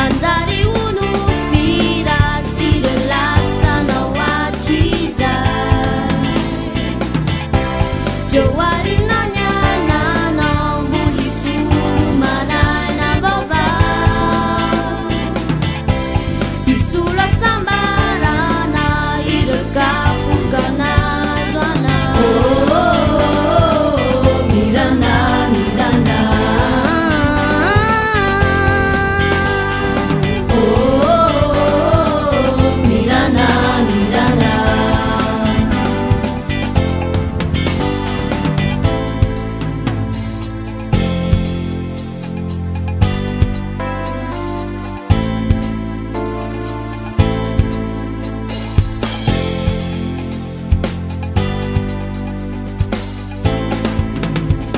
Nanjary ho nofy ratsy ireo lasanao hatrizay. Teo aoriana ny ananao mbola hisolo maraina vaovao. Hisolo hasambarana ireo kapoka nahazo anao. Oh, oh, oh, Mirana, Mirana. Oh, oh, oh, Mirana, Mirana.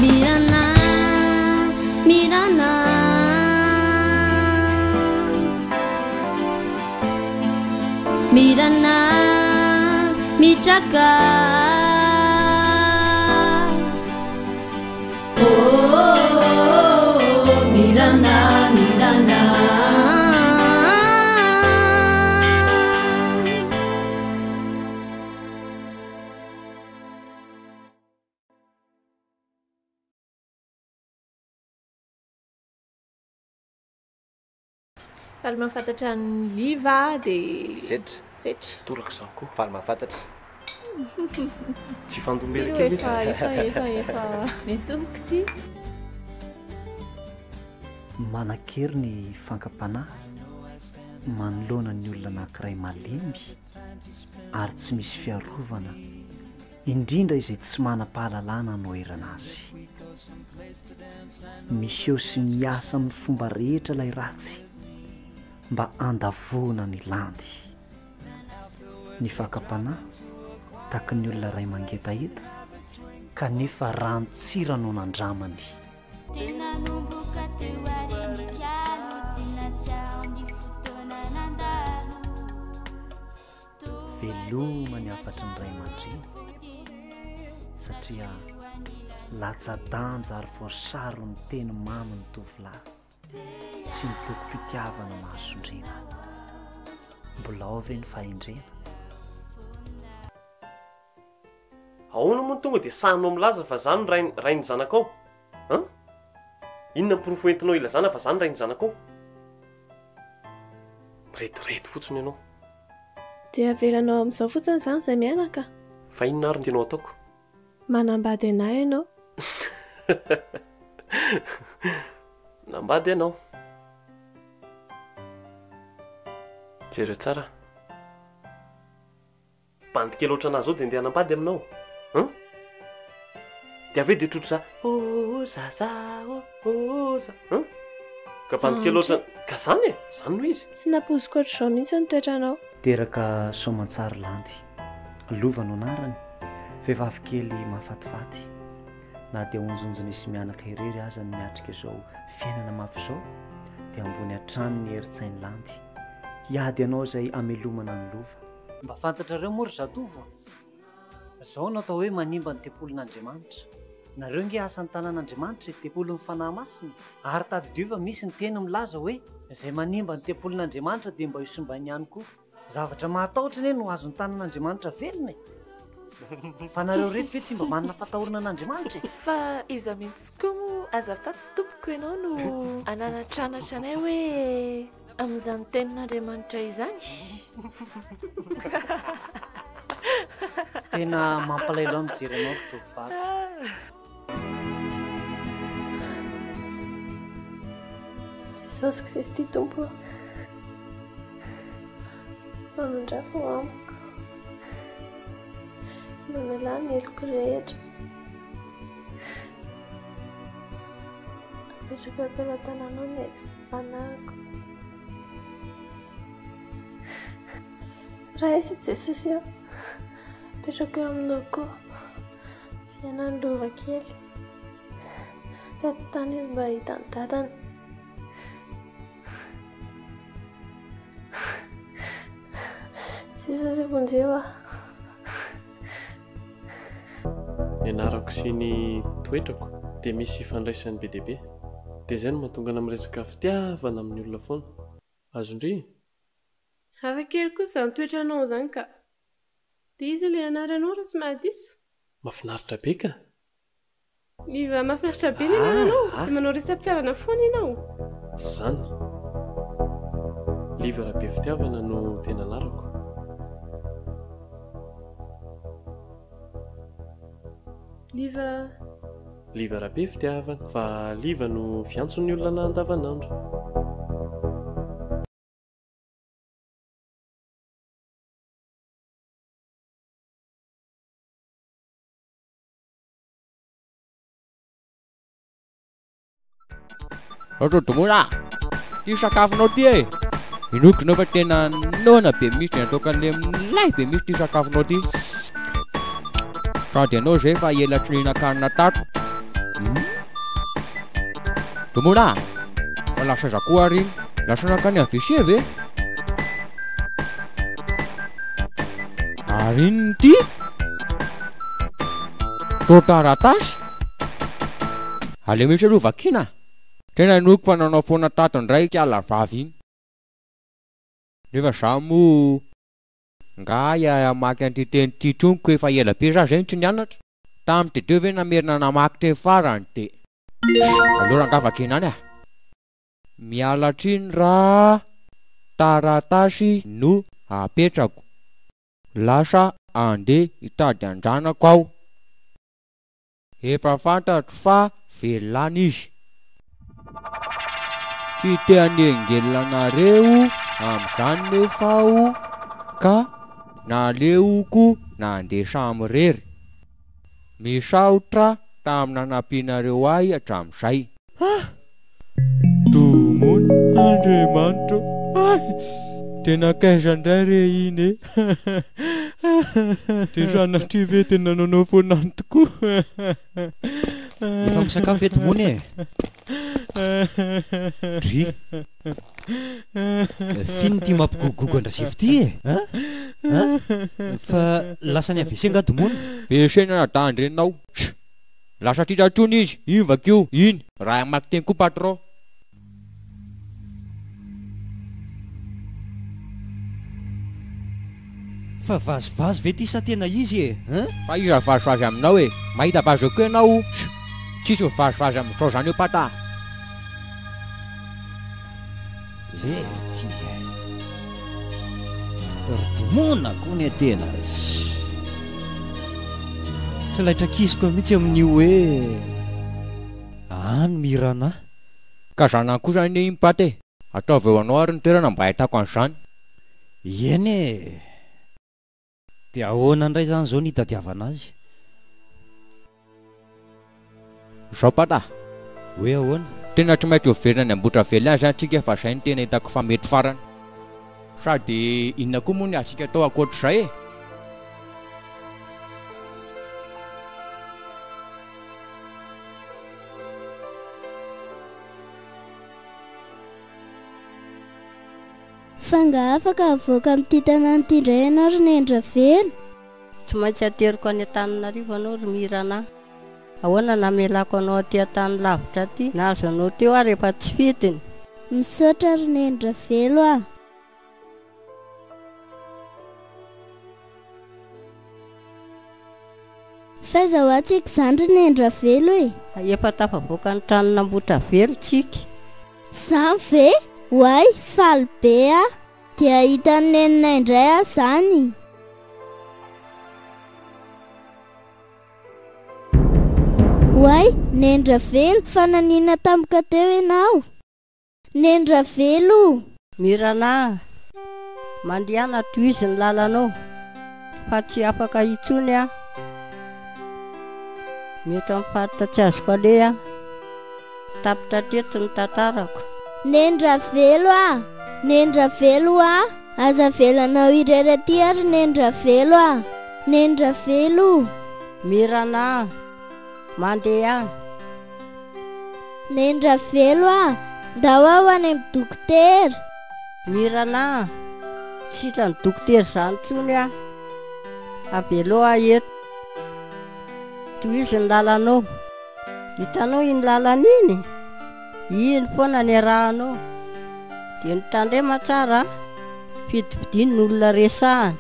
Mirana, Mirana. Mirana, mitraka. Oh, oh, oh, oh, Mirana, Mirana. Faly mahafantatra an'i Liva dia. Setra. Setra. Toraka izany koa. Faly mahafantatra. Tsy hifandombera Io kely efa mihitsy. efa efa efa netomboko ity. Manan-kery ny fankam-panahy manoloana ny olona anankiray malemy ary tsy misy fiarovana, indrindra izay tsy manam-pahalalana hanoherana azy. Miseho sy miasa amin'ny fomba rehetra ilay ratsy mba handavoana ny landy. Ny fakam-panahy takin'ny olona iray mangetaheta kanefa ranon-tsira no nandramany. Dia nanomboka teo ary nikalo tsy nahatsiaro ny fotoana nandalo. Veloma ny hafatry ny ray aman-dreny satria latsa-danja ary voasaron'ny teny mamy ny tovolahy sy ny tokim-pitiavana mahasondriana. Mbola ao ve ny fahendrena? Ahoana moa no tonga dia sahinao milaza fa za no rain rain'ny zanakao? An? Inona ny porofo entinao ilazana fa za no rain'ny zanakao? Mirediredy fotsiny ianao. Dia avelanao amin'izao fotsiny izany izay mianaka? Fa inona ary no tianao ataoko? Manambady anà ianao. Nambady ianao. Jereo tsara. Bandy kely ohatranà zao dia ndeha hanambady aminao an? Dia avy eo dia trotro za oh zaza oh oh za an? Ka bandy kely ohatran ka zany e, zany no izy. Tsy nampoiziko ohatr'izao mihitsy ny toetranao. Teraka soamantsary Landy. Lova no anarany, vehivavy kely mahafatifaty. Na dia onjonjon'izy mianaka irery aza ny miatrika izao fiainana mafy izao dia ambony hatrany ny herin-tsain'i Landy. Hiady anao izay hamelomana an'i Lova. Mba fantatrareo moa ry zatovo a! Zao no atao hoe manimba ny tempolin'Andriamanitra. Nareo nge asan'ny tanan'Andriamanitra e, tempolin'ny Fanahy Masina e! Ary tadidio fa misy ny teny milaza hoe izay manimba ny tempolin'Andriamanitra dia mba hosimbainy ihany koa. Zavatra mahatahotra anie no azon'ny tanan'Andriamanitra velona e! Fa nareo reto ve tsy mba manana fatahorana an'Andriamanitra e? Fa iza mihitsy koa moa azafady tompoko ianao no hananatranatra anay hoe Amin'izany tenin'Andriamanitra izany. Tena mampalahelo ahy mijery anao ry tovovavy. Jesosy Kristy Tompo ô, mamindrà fo amiko, mamelà ny heloko rehetra. Apetrako eo am-pelatananao ny aiko sy ny fanahiko. Raiso Jesosy ô, apetrako eo aminao koa fiainan'ny lova kely. Teto tany izy mba hahita ny dadany. Jesosy vonjeo aho. Ny anarako sy ny toetrako dia misy ifandraisany be dia be. Dia izay no mahatonga anà miresaka fitiavana amin'ny olona foana. Azon-dry? Hafa kely kosa izany toetranao izany ka. Dia iza ilay anaranao raha tsy mahadiso? Mahafinaritra be ka. Liva, mahafinaritra be ny anaranao. Dia manao resa-pitiavana foana ianao. Tsy izany. Liva Rabefitiavana no tena anarako. Liva. Liva Rabefitiavana, fa Liva no fiantson'ny olona anah andavanandro. Raotra Domoina a! Ty sakafonao ty e! Inoako ianao fa tena noana be mihitsy dia nataoko an'le milay be mihitsy ty sakafonao ty. Sady ianao izay efa ela tsy nihinan-kanina tato. Domoina a! Fa lasa aiza koa ary iny? Lasa nankany amin'ny WC ve? Ary inona ity? Toa taratasy? Aleo mihitsy aloha vakiana a! Tena inoako fa nanao foana tato indray ikala vavy iny. Nefa za moa nga hay hamaky an'ity teny ity intsony ko efa ela be za zay no tsy nianatra. Tamin'ny teo ve namerina namaky teny farany de. Aleo rangaha vakiana any a! Miala tsiny raha taratasy no apetrako. Lasa andeha hitady an-dranako aho. Efa fantatro fa velona any izy. Tsy te hanelingelina anareo amin'izany nefa aho ka naleoko nandeha samirery. Misaotra tamin'ny nanampianareo ahy hatramin'izay. Ah! Domona Andriamanitra ô! Hay! Tena kaiza indray re iny e! Dia sanatria ve tena nanaonao foana any tokoa? Efa misakafo ve Domona e? Dry! F'inona ity mampigogogogo an-dRazefy ity e? An? An? Fa lasa any AVC angaha Domona? WC ny anadahin-dreninao. Sh! Lasa tritra intsony izy, iny vakio, iny, raha hamaky teny koa patron. Fa vazivazy ve ity sa tena izy e? An? Fa iza vazivazy aminao e? Mahita vazy eo koa ianao o! Sh! Tsisy mivazivazy amin'izao zany eo pata a! Lety e! Ry domona koa ne tena tsy tsy laitra kisoka mihitsy amin'io hoe any Mirana. Ka zanany kosa anie iny pata e! Ataovy eo anao ary ny toerana mba ahitako an'izany. Eny e! Dia ahoana indray izany izao ny hitadiavana azy? Izao Pata a! Hoe ahoana? Tena tsy maintsy hoverina any Ambohitravelona any izany tsika fa izay no tena hitako fa mety farany. Sady inona koa moa ny azontsika atao ankoatr'izay e? Fa nga afaka mivoaka amin'ity tanàna ity indray ianao ry Neny Ravelo? Tsy maintsy ateriko any Antananarivo anao ry Mirana a! Ahoana namelako anao aty an-tany lavitra aty? Nahazo anao teo aho rehefa tsy fidiny. Misaotra ry Neny Ravelo a! F'aiza ho atsika izany ry Neny Ravelo e? Efa tafavoaka ny tranon'Ambohitravelo tsika. Zany ve? Oay, faly be aho. Dia hahita an'i Neninay indray aho izany. Oay, Neny Ravelo, fa naninona tampoka teo ianao? Neny Ravelo o! Mirana a! Mandehana tohizo ny lalanao fa tsy afaka intsony aho. Mihoatra ny faritra tsy azoko aleha aho. Tapitra hatreto ny tantarako. Neny Ravelo a! Neny Ravelo a! Aza avelanao irery aty aho ry Neny Ravelo a! Neny Ravelo o! Mirana a! Mandehana. Neny Ravelo a! Ndao aho any amin'ny dokotera. Mirana a! Tsy sitran'ny dokotera izany intsony aho. Avelao aho eto. Tohizo ny lalanao. Hitanao iny lalana iny? Iny foana niarahanao. Dia mitandrema tsara a! Fidifidio ny olona resahana.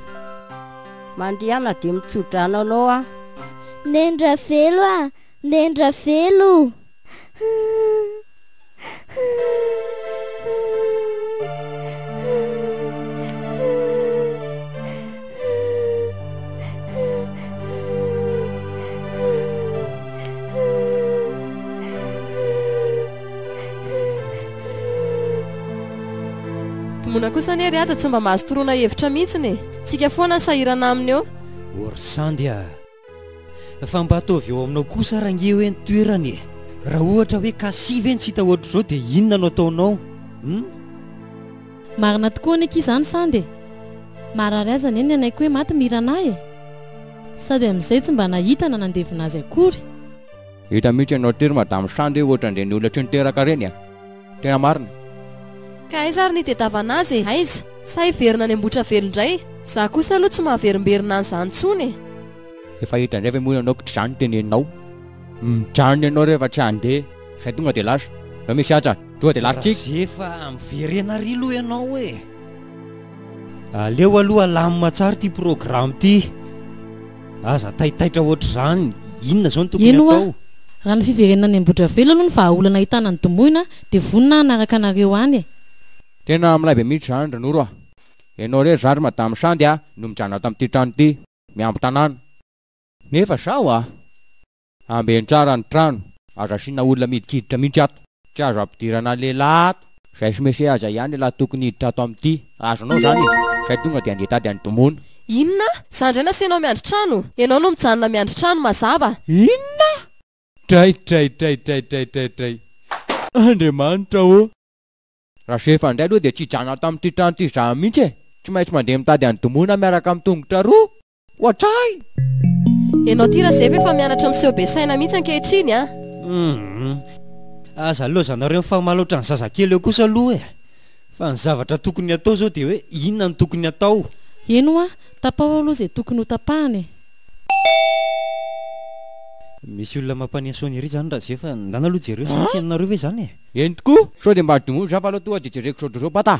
Mandehana dia mitsodrano anao aho. Nendravelo a! Nendravelo! Domona kosa anie ry Haja tsy mba mahazo toroana hevitra mihitsiny e! Tsika foana ny sahirana aminy eo. O ry Sandy a! Fa mba ataovy eo aminao kosa range hoe ny toerany e! Raha ohatra hoe cas ve ny tsy hita ohatr'izao dia inona no ataonao? Hum? Marina tokoa anie akia izany Sandy e! Marary azy anie ny anaiky hoe maty Mirana e! Sady amin'izay tsy mba nahita na nandevina azy akory. Hita mihitsy ianao ity ry madame Sandy hoe ohatran'ireny olona tsy niteraka ireny a! Tena marina. Ka aiza ary ny hitedavana azy e? Aiza? Sa hiverina any Ambohitravelona indray? Za kosa aloha tsy mahaverimberina an'izany intsony e! Efa hita indray ve moa ianao k'ty zany teneninao? Mijanona ianao rehefa tsy handeha. Zay tonga dia lasa. Zao misy aza tonga dia lasa tsika. Razefa, miverena ary aloha ianao e! Aleo aloha alamina tsara ity programme ity. Aza taitaitra ohatr'izany, inona izao no tokony Eny hoa, atao? raha ny fiverenana any Ambohidravelona aloha no vahaolana ahitana an'i Domoina dia vonona aho hanaraka anareo any e. Tena milay be mihitsy izany ry Noro a! Ianao irery izany ry Madame Sandy a no mijanona ato amin'ity trano ity, miamby tanàna. Nefa zaho a! Ambeno tsara ny trano, aza asiana olona midikiditra mihitsy ato. Tsy azo ampidirana lehilahy ato. Zay sy Mese aza ihany lehilahy tokony hiditra ato amin'ity. Azonao izany e! Zay tonga dia andeha hitady an'i Domoina. Inona? Za ndray nasianao miandry trano? Ianao no mijanona miandry trano, mazava. Inona? Dray dray dray dray dray dray dray. Andriamanitra ô! Razefa indray aloha dia tsy hijanona ato amin'ity trano ity izany mihitsy e! Tsy maintsy mandeha mitady an'i Domoina miaraka amin'ny tongotra roa. Ohatray! Ianao ity Razefa efa mianatra miseho be saina mihitsy ankehitriny an! Humm. Aza lozanareo mifamaly ohatran'ny zazakely eo kosa aloha e! Fa ny zavatra tokony hatao izao dia hoe inona no tokony hatao? Eny hoa, tapaho aloha izay tokony ho tapahana e! Misy olona mampaneno sonnerie izany Razefa, ndana aloha jereo sa tsy henonareo ve izany e? Eny tokoa! Sao dia mba domohina za fa aleo tonga dia jereko sao dia zao bata!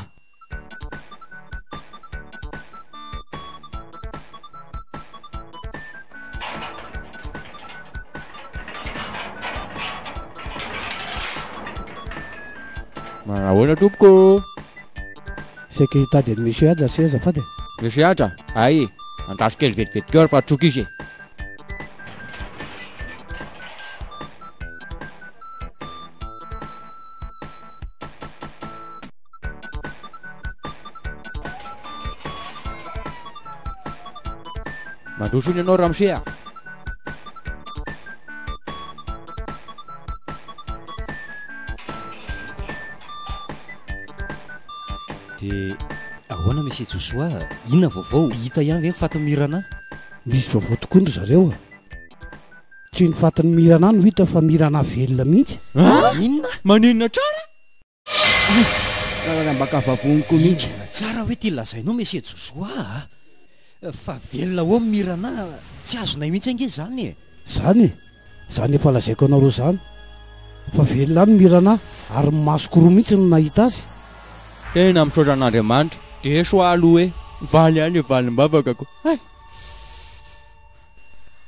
Manahoana tompoko ô? Saika hitady an'i Monsieur Haja se azafady e. Monsieur Haja? Hay, andraso kely vetivety keo ary fa tsoka izy e. Mandroso hono ianao ramose a! Dia ahoana Monsieur Josoa, inona vaovao? Hita ihany ve ny fatin'i Mirana? Misy vaovao tokoa ry zareo a! Tsy ny fatin'i Mirana no hita fa Mirana velona mihitsy. Inona? Maninona tsara? Raharaham-baka vavoniko mihitsy. Inona tsara hoe ty lazainao Monsieur Josoa a! Fa velona ao Mirana tsy azonay mihitsy ange izany e! Zany e! Zany efa lazaiko anareo zany fa velona any Mirana ary ny masoko roa mihitsy no nahita azy. Tena misaotra an'Andriamanitra. Diso aho aloha e! Valy ihany ny valim-bavakako. Hay!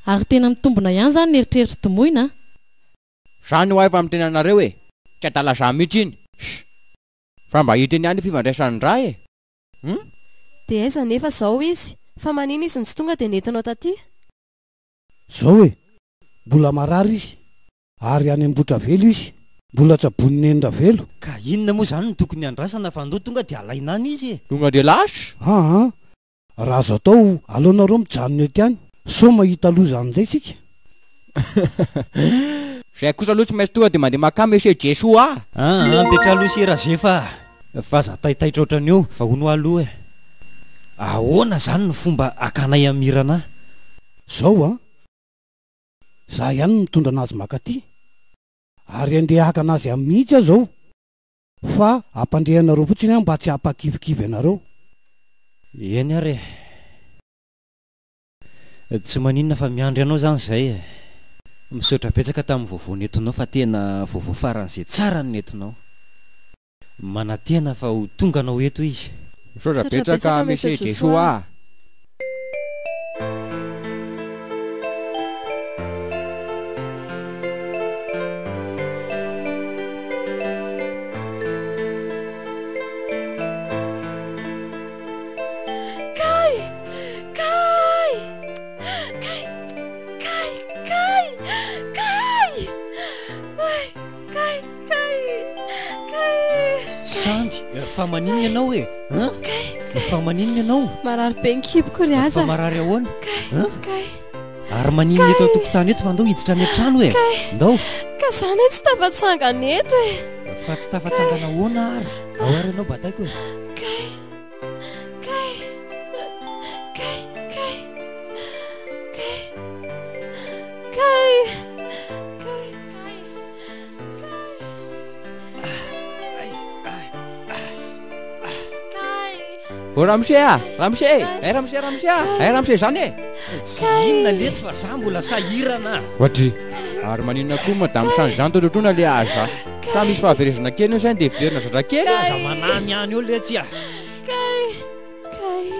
Ary tena mitombina ihany izany ny eritreritr'i Domoina a! Zany ho ahy fa miteny anareo e! Tsy adala za mihitsy iny! Sh! Fa mba hita eny ihany ny fifandraisan'ny ra e! Hum! Dia aiza anefa zao izy? Fa manina izy no tsy tonga dia nentinao taty? Zao e! Mbola marary izy, ary any Ambohitravelo izy, mbola tsaboin'i Neny Ravelo. Ka inona moa izany no tokony handrasana fa ndao tonga dia alaina any izy e! Tonga dia lasa? Aa! Raha azo atao, aleo nareo mijanona eto ihany, sao mahita loza any indray tsika. Zay kosa aloha tsy maintsy tonga dia mandeha makà Monsieur Jesoa a! Aa, mipetraha aloha sy Razefa a! Fa aza taitaitra ohatran'io fa hono aloha e! Ahoana izany ny fomba hakanay an'i Mirana? Zao an! Za ihany no mitondra anazy makaty, ary andeha haka anazy any mihitsy aho zao. Fa ampandre anareo fotsiny aho mba tsy hampakivikivy anareo. Eny ary e. Tsy maninona fa miandry anao izany izay e. Misaotra betsaka tamin'ny vaovao nentinao fa tena vaovao faran'izay tsara ny nentinao. Manantena fa ho tonga anao eto izy. Misaotra betsaka Monsieur Jesoa a! Kay! Kay! Kay! Kay! Kay! Kay! Ay! Kay! Kay! Kay! Sandy, fa maninona ianao e? Hein? Fa maninona ianao? Marary be ny kiboko ry Haja. Fa marary ahoana? Kay! Hein? Kay! Ary maninona eto an-tokotany eto fa ndao hiditra any an-trano e? Kay! Ndao! Ka za anie tsy tafatsangana eto e! Fa tsy tafatsangana ahoana ary? Ao ary ianao bataiko e! Kay! Kay! Kay! Kay! Kay! Kay! Kay! Kay! Kay! Ô ramose a! Ramose e! Ay ramose ramose a! Ay ramose zany e! Tsy inona letsy fa za mbola sahirana a! Ohatry! Ary maninona koa madame Sandy zany totrotroina le aza? Sa misy fahaverezana kely eo zany de heverina zatra kely? Aza manahy ny any eo letsy a!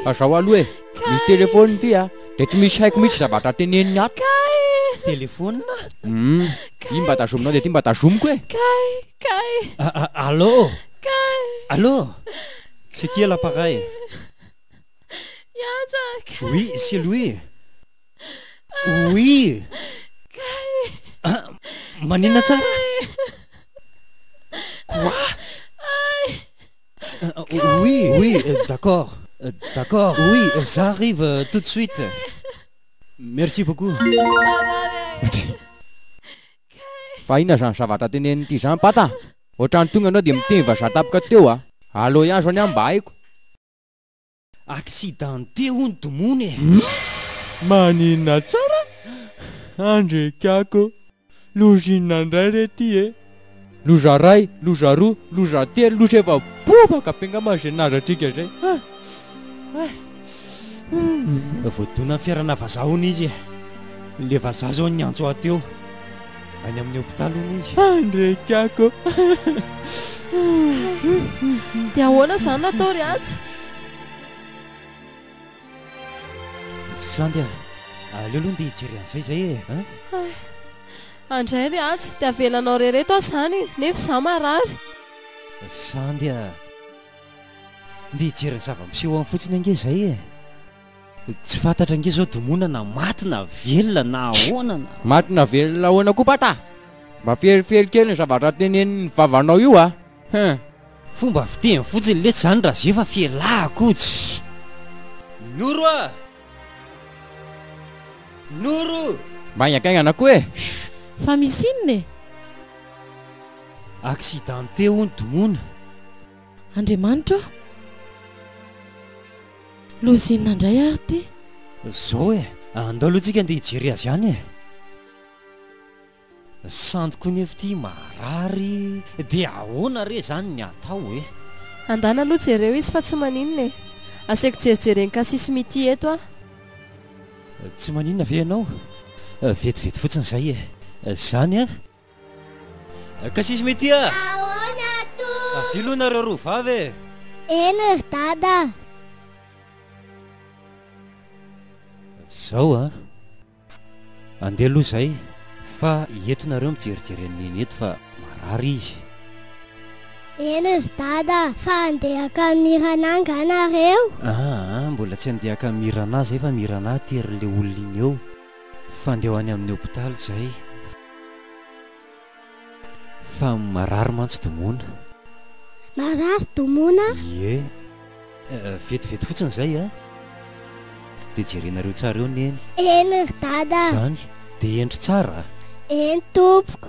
Fa zao aloha e! Misy telephone ity a! De tsy misy haiko mihitsy zavatra teneniny ato. Telephone? Hum! Iny mba tazominao de ity mba tazomiko e! Allô? Allô? C'est qui à l'appareil? Oui, c'est lui. Oui. Ah, maninona tsara? Quoi? Oui, oui, d'accord. D'accord, oui, j'arrive tout de suite. Merci beaucoup. Fa inona zany zavatra tenenin'ity zany Pata? Ohatran'ny tonga ianao dia miteny vazaha tampoka teo a! Allo ihany zao ny ahy mba haiko. Accidenté hono domona e! Maninona tsara andrekako loza inona indray re ty e! Loza ray, loza roa, loza telo, loza efa bobaka be ngamba izay nahazo antsika izay ah! Voadonan'ny fiarana vazaha hono izy e! Le vazaha zao niantso ahy teo. Any amin'ny hopitaly hono izy. Andrekako. Dia ahoana izany natao ry Haja? Sandy a! Aleo aloha ndeha hijery an'izay izay e! An? Hay. Andray ry Haja, dia avelanao irery eto aho izany, nefa izaho marary. Sandy a! Ndeha hijery ny zava-miseho any fotsiny ange izay e! Tsy fantatra ange zao domona na maty na velona na ahoana na. Maty na velona ahoana koa pata? Mba ferifery kely ny zavatra tenenin'ny vavanao io a! Hein! Fomba fiteny fotsiny letsy zany Razefa fialako tsy. Noro a! Noro! Mba haingankaingana koa e! Shh! Fa misy inona e? Accidenté hono domona. Andriamanitra ô! Loza inona indray ary ity? Zao e, andao aloha tsika andeha hijery azy any e. Sandy koa nefa ity marary, dia ahoana re zany ny atao e? Andana aloha jereo izy fa tsy maninona e. Asaiko jerijeren'i Cassie sy Mitty eto aho. Tsy maninona ve ianao? Vetivety fotsiny izay e. Zany an? Cassie sy Mitty a! Ahoana tompoko? Avia aloha nareo roa vavy e! Eny ry dada a! Zao an! Andeha aloha izay fa eto nareo mijerijery an'i Neny eto fa marary izy. Eny ry dada a! Fa andeha haka Mirana angaha nareo? Aa, mbola tsy andeha haka Mirana zay fa Mirana aterin'ilay olona iny eo fa andeha ho any amin'ny hopitaly zay. Fa marary mantsy Domona. Marary Domona? Ie. Vetivety fotsiny izay a. Dia jerenareo tsara eo Neny. Eny ry Dada. Izany. Dia hendry tsara a. Eny tompoko.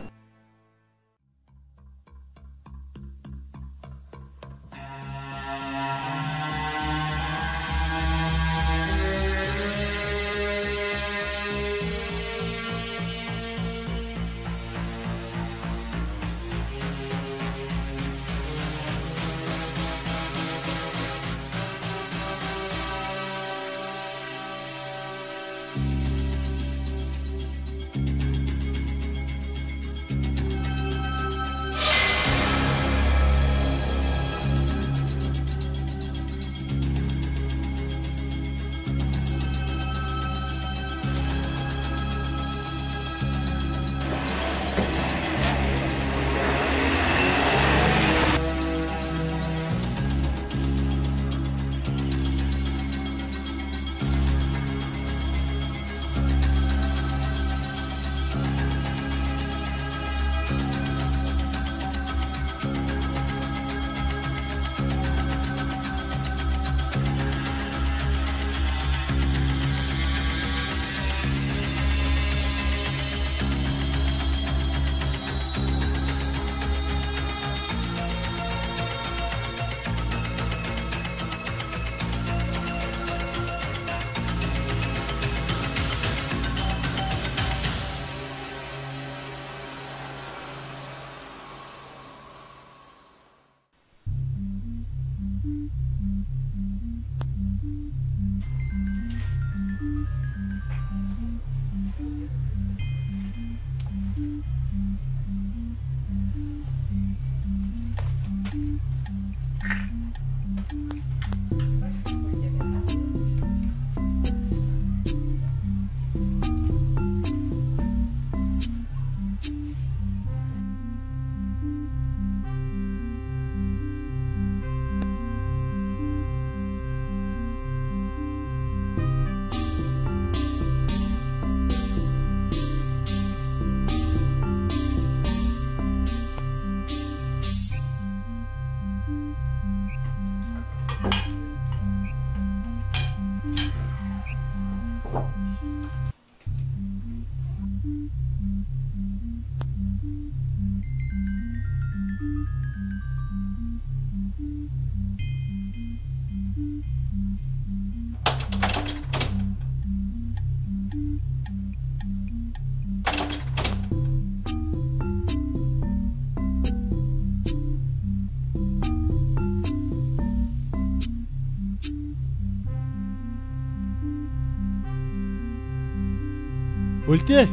Olty e!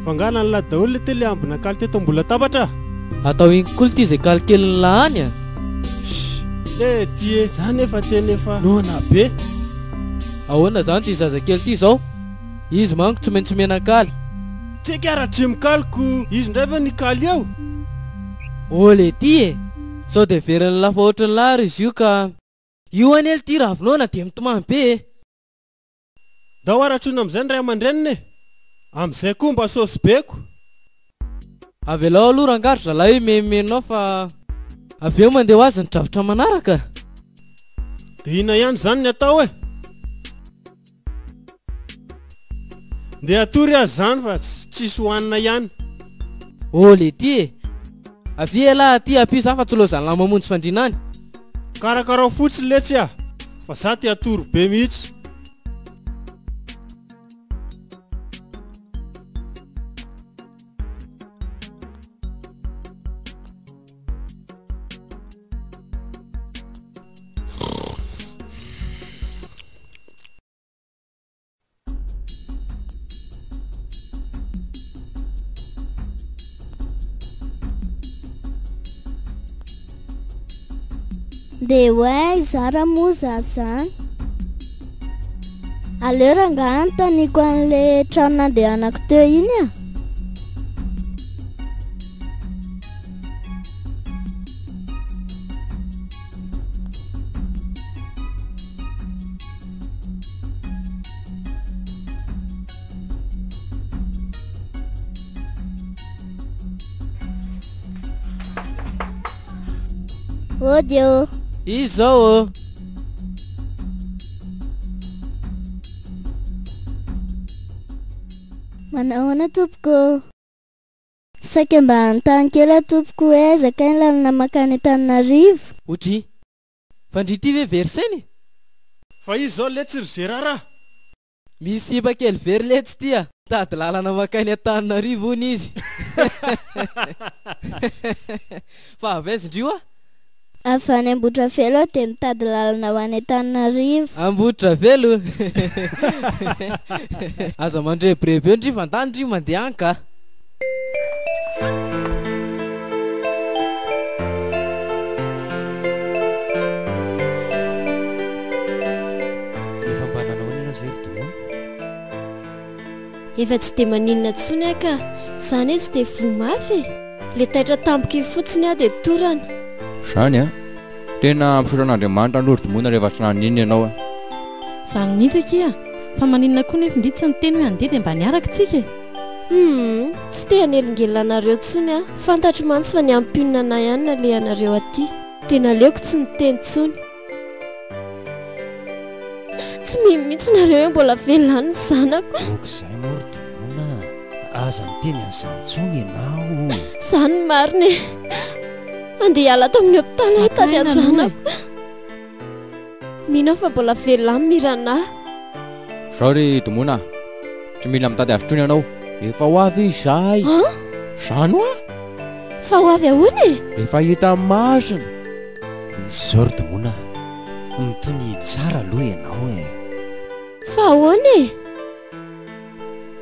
Fa nga nanla daholo le tele ambina kaly teto ambony latabatra a! Atao iny koa lty izay kaly kelin'ny lah any a! Shh! Le ty e! Za nefa tena efa noana be! Ahoana zany ty zazakely ty zao? Izy manko tsy maintsy omena kaly. Tsika ara tsy mikaly ko izy ndray ve nikaly eo? Ô le ty e! Sao de heverin'ny lah fa ohatran'ny lah ary izy io ka. Io anie lty ravinoana de mitomany be e! Ndao haratsoina amin'izay ny ray aman-dreniny e! Amin'izay koa mba sôsy beko. Avelao aloha rangahy ry zalahy himenomenao fa avy eo mandeha ho azy ny drafitra manaraka. Dia inona ihany izany ny atao e? Ndeha hatory aza izany fa tsisy hohanina ihany. Ô letia e! Avia elah aty ampio za fa tsy lozan'lah mamonjy fandriana any. Karakarao fotsiny letsy ah! Fa za te hatory be mihitsy. Dia ho aiza ara moa za zany? Aleo rangahy anontaniako an'ilay trano nandehanako teo iny ah. Ody ô. Izy zao ô. Manao ahoana tompoko ô? Saika mba hanontany kely aho tompoko hoe aiza kay ny lalana mankany Antananarivo? Odry. Fa ndry ity ve very saina e? Fa izy zao letsy ry Gérard a! Misy sipa kely very letsy ity a! Mitady lalana mankany Antananarivo hono izy. Fa avy aiza ndry io a? Avy any Ambohidravelo aho dia mitady lalana ho any Antananarivo. Ambohidravelo? Aza mandrebireby eo ndry fa ndany ndry mandeha any ka! Efa mba nanao ahoana ianao izay ry Domona? Efa tsy dia maninona intsony aho ka! Za anie tsy dia voa mafy e! Le taitra tampoka iny fotsiny aho dia torana. Zany an! Tena misaotra an'Andriamanitra aloha ry Domona rehefa tsy naninona ianao a! Zany mihitsy akia! Fa maninona koa nefa ndry tsy niteny hoe handeha dia mba niaraka tsika e! Humm! Tsy te hanelingelina anareo intsony aho. Fantatro mantsy fa ny hampionona anah ihany nalehanareo aty. Dia naleoko tsy niteny intsony. Tsy mino mihitsy nareo hoe mbola velona any ny zanako. Ok izay moa ry Domona a! Aza miteny an'izany intsony ianao. Izany no marina e! Andeha hiala ato amin'ny hopitaly aho hitady an-janako. Mino aho fa mbola velona any Mirana. Zao ry Domona a! Tsy mila mitady azy intsony ianao. Efa ho avy izy izay. An? Zany hoa? Fa ho avy ahoana e? Efa hita masony. Zao ry Domona a! Mitonia tsara aloha ianao e. Fa ahoana e?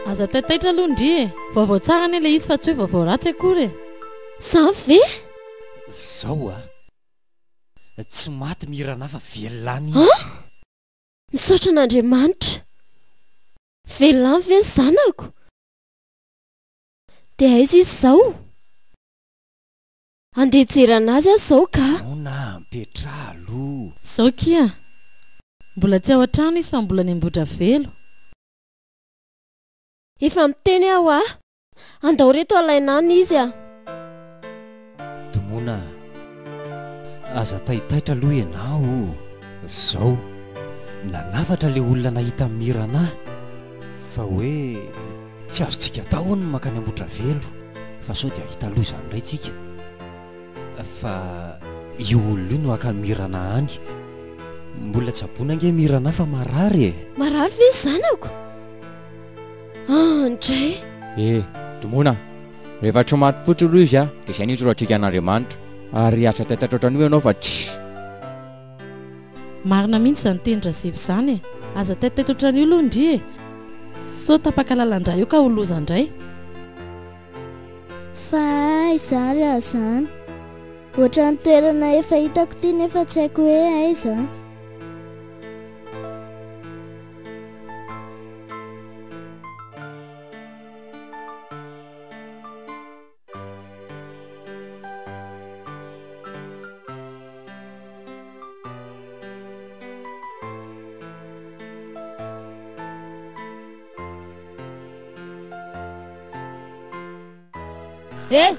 Aza taitaitra aloha ndry e! Vaovao tsara anie ilay izy fa tsy hoe vaovao ratsy akory e! Zany ve? Zao a! Tsy maty Mirana fa velona any An? izy. Misaotra an'Andriamanitra! Velona any ve ny zanako? Dia aiza izy izao? Andeha hijery an'azy aho izao ka! Mona a, mipetraha aloha. Izao kia! Mbola tsy ao an-trano izy fa mbola any Ambohidravelo. Efa miteny aho a! Andao reto alaina any izy a! Domona a! Aza taitaitra aloha ianao o! Zao, nanafatra le olona nahita an'i Mirana fa hoe tsy azontsika atao hono ny mankany Ambohidravelo fa sao dia hahita loza any indray tsika. Fa io olona io no haka an'i Mirana any. Mbola tsaboina ange Mirana fa marary e! Marary ve ny zanako? Andray! Eh! Domona! Rehefa tsy maty fotsiny aloha izy dia izay no itsorantsika an'Andriamanitra. Ary aza taitaitra ohatran'io ianao fa tsy. Marina mihitsy izany tenin-dRazefy izany e! Aza taitaitra ohatran'io aloha ndry e! Sao tapaka lalan-drà eo ka ho loza indray. Fa aiza ary aho izany? Ohatran'ny toerana efa hitako ity nefa tsy haiko hoe aiza an! Eh!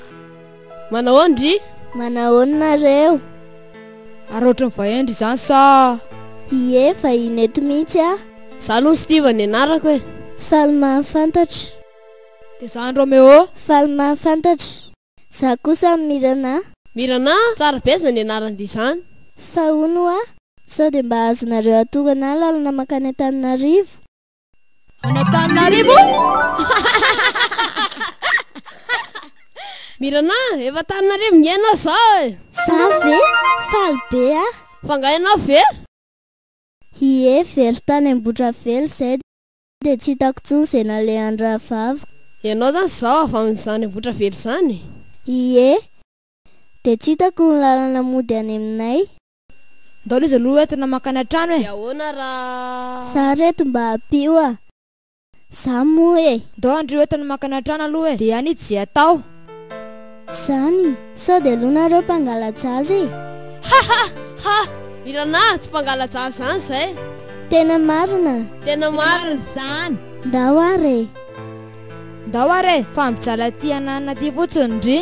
Manahoana ndry? Manahoana nareo? Ary ohatran'ny vahiny ndry izany sa? Ie, vahiny eto mihitsy aho. Za aloha Steve ny anarako e. Faly mahafantatra. Dia za Romeo. Faly mahafantatra. Za kosa Mirana. Mirana? Tsara be zany anaran-dry izany. Fa hono hoa, sao dia mba azonareo atoro anah lalana mankany Antananarivo? Any Antananarivo? Mirana, efa Antananarivo nge ianao zao e! Za ve? Faly be aho. Fa nga ianao very? Ie, very tany Ambohidravelo izay Dia tsy hitako intsony izay nalehan'ny rahavaviko. Ianao izany izao avy amin'izany Ambohitravelo izany? Ie. Dia tsy hitako ny lalana mody any aminay. Ndao izy aloha entina mankany an-trano e! Dia ahoana raha. Za reto mba ampio a! Za moa e! Ndao Andrio entina mankany an-trano aloha e! Dia any izy izay atao. Zany, sao dia aloha nareo mpangala-jaza e! Ha ha ha! Mirana, tsy mpangala-jaza zany zay! Tena marina! Tena marina zany! Ndao ary e! Ndao ary e! Fa mijaly aty ananona aty fotsiny ndry!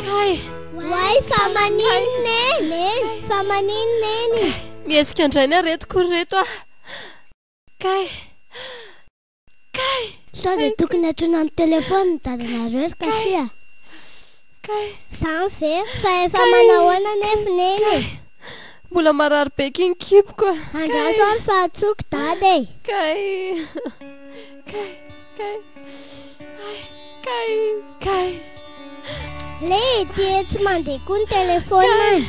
Kay! Oay fa maninona e! Neny! Fa maninona Neny? Kay! Mihetsika indray ny aretiko ry reto a! Kay! Kay! Sao dia tokony antsoina amin'ny telephone ny dadanareo ry Kafy a! Kay! Zany ve? Fa efa manahoana anefa Neny e? Mbola marary be aky ny kiboko a! Andraso ary fa antsoiko dada e! Kay! Kay! Kay! Ay! Kay! Kay! Le dia tsy mandeha koa ny telephone.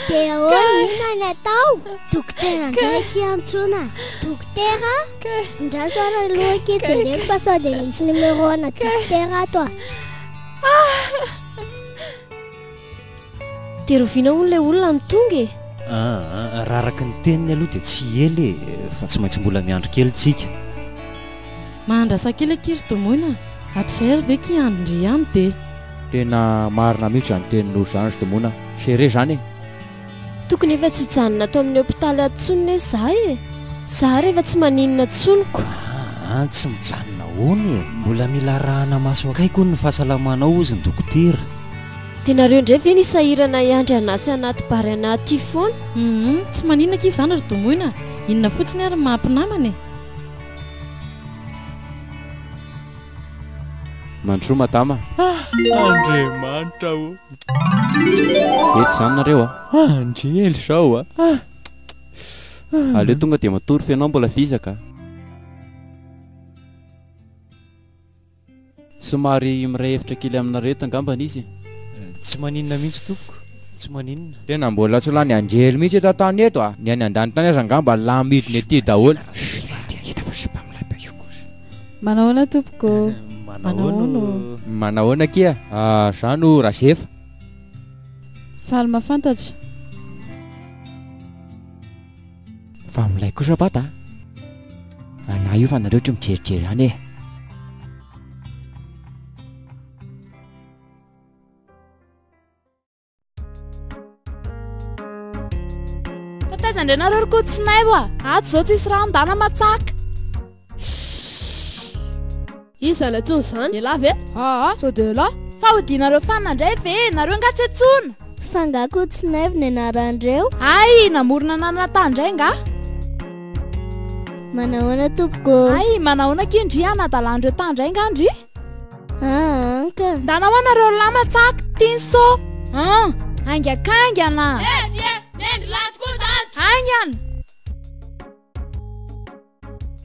Dia ahoana inona ny atao? Dokotera indray akia antsoina. Dokotera? Andraso ary aloha akia jereko fa sao dia misy numéro ana dokotera ato a. Dia rahoviana hono ilay olona no tonga e? Aa, raha araka ny teniny aloha dia tsy ela e, fa tsy maintsy mbola miandry kely tsika. Mahandrasa kely akia ry Domoina a! Hatrizay ary ve ki andry ndry ihany dia. Tena marina mihitsy izany tenin'olo izany ry Domoina a! Serré izany e! Tokony efa tsy hijanona ato amin'ny hopitaly ato intsony ne za e! Za ary efa tsy maninona intsony ko! Aa, tsy mijanona ahoana e! Mbola mila arahana maso akaiky hono ny fahasalamanao hozy ny dokotera. Dia nareo indray ve nisahirana hiandry anà sy anaty bary anà aty foana? Humm, tsy maninona akia izany ry Domoina a! Inona fotsiny ary ny maha mpinamana e! Mandrosoa madama a! Andriamanitra ô! Etsy izany nareo a! Andry ela izao a! Aleo tonga dia matory fa ianao mbola vizaka a! Somary miray hevitra kely aminareo eto angambany izy e! Tsy maninona mihitsy tompoko, tsy maninona. Tena mbola tsy lany anjely mihitsy eto an-tany eto a! Ny any an-danitra any aza angamba lamidiny aty daholo. Manahoana tompoko ô. Manahoana ô. Manahoana akia, za no Razefa. Faly mahafantatra. Fa milay kosa bata a! Anah io fa nareo tsy mijerijery any e! Fa taiza indray nareo ry Koto sy Naivo a? Ato izao tsisy rano ndana matsaka. Iza izany antsoina izany? Elah ve? Aa, sao dia elah? Fa hodianareo fanina indray ve? Nareo nga tsy antsoina? Fa nga Koto sy Naivo ny anaran'ireo? Hay, namorona anarana tany indray nga? Manahoana tompoko ô? Hay, manahoana akia ndry anadalan'ireo tany indray nga ndry? Aa ka. Ndana hoa nareo lahy matsaka, tiany so. An, haingakaingana. Nedy e! Nendry lahy tokoa izany! Haingana!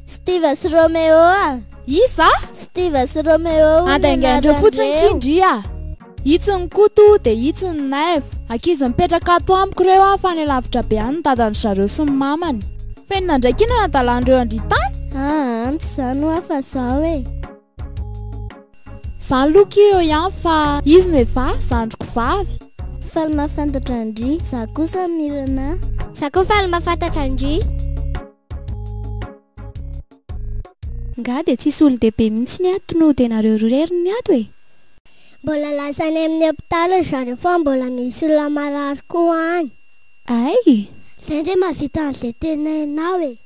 Steve sy Romeo a! Iza? Steve sy Romeo hono Andaingaindreo fotsiny anaran-dreo. ki ndry a! Itsy ny Koto dia itsy ny Naivo. Ankizy mipetraka ato amiko ireo a fa any alavitra be any ny dadan-dry zareo sy ny mamany. Fa inona indray ki no anadalan'ireo an-dry tany? Aa, tsy izany hoa fa zao e! Zany aloha ki eo ihany fa izy no Eva, zandriko vavy. Faly mahafantatra an-dry. Za kosa Mirana. Za koa faly mahafantatra an-dry. Nga dia tsisy olon-dehibe mihitsy ny ato no dia nareo roa irery ny ato e? Mbola lasa any amin'ny hopitaly ry zareo fa mbola misy olona marary koa any. Ay! Zay ndray mahavita an'izay teneninao e!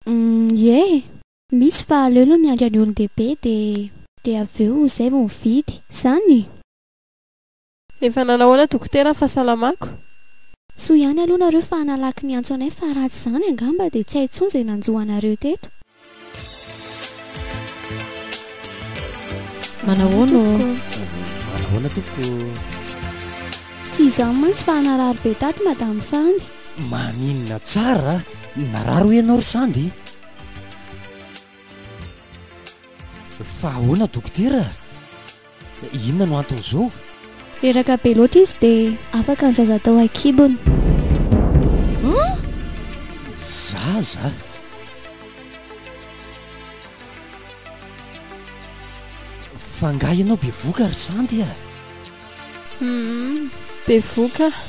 Humm ie! Misy fa aleo aloha miandry any olon-dehibe dia dia avy eo zay vao mividy. Zany? Efa nanahoana dokotera ny fahasalamako? Soa ihany aloha nareo fa nalaky niantso anay fa raha tsy izany angamba dia tsy hay intsony izay nanjo anareo teto. Manahoana ô? Manahoana tompoko ô? Tsy izany mantsy fa narary be tato madame Sandy. Maninona tsara? Narary hoe ianao ry Sandy? Fa ahoana dokotera? Inona no anton'izao? Reraka be loatra izy dia afaka ny zaza tao an-kibony. An? Zaza? Fa angaha ianao bevoka ry Sandy a? Humm, bevoka aho.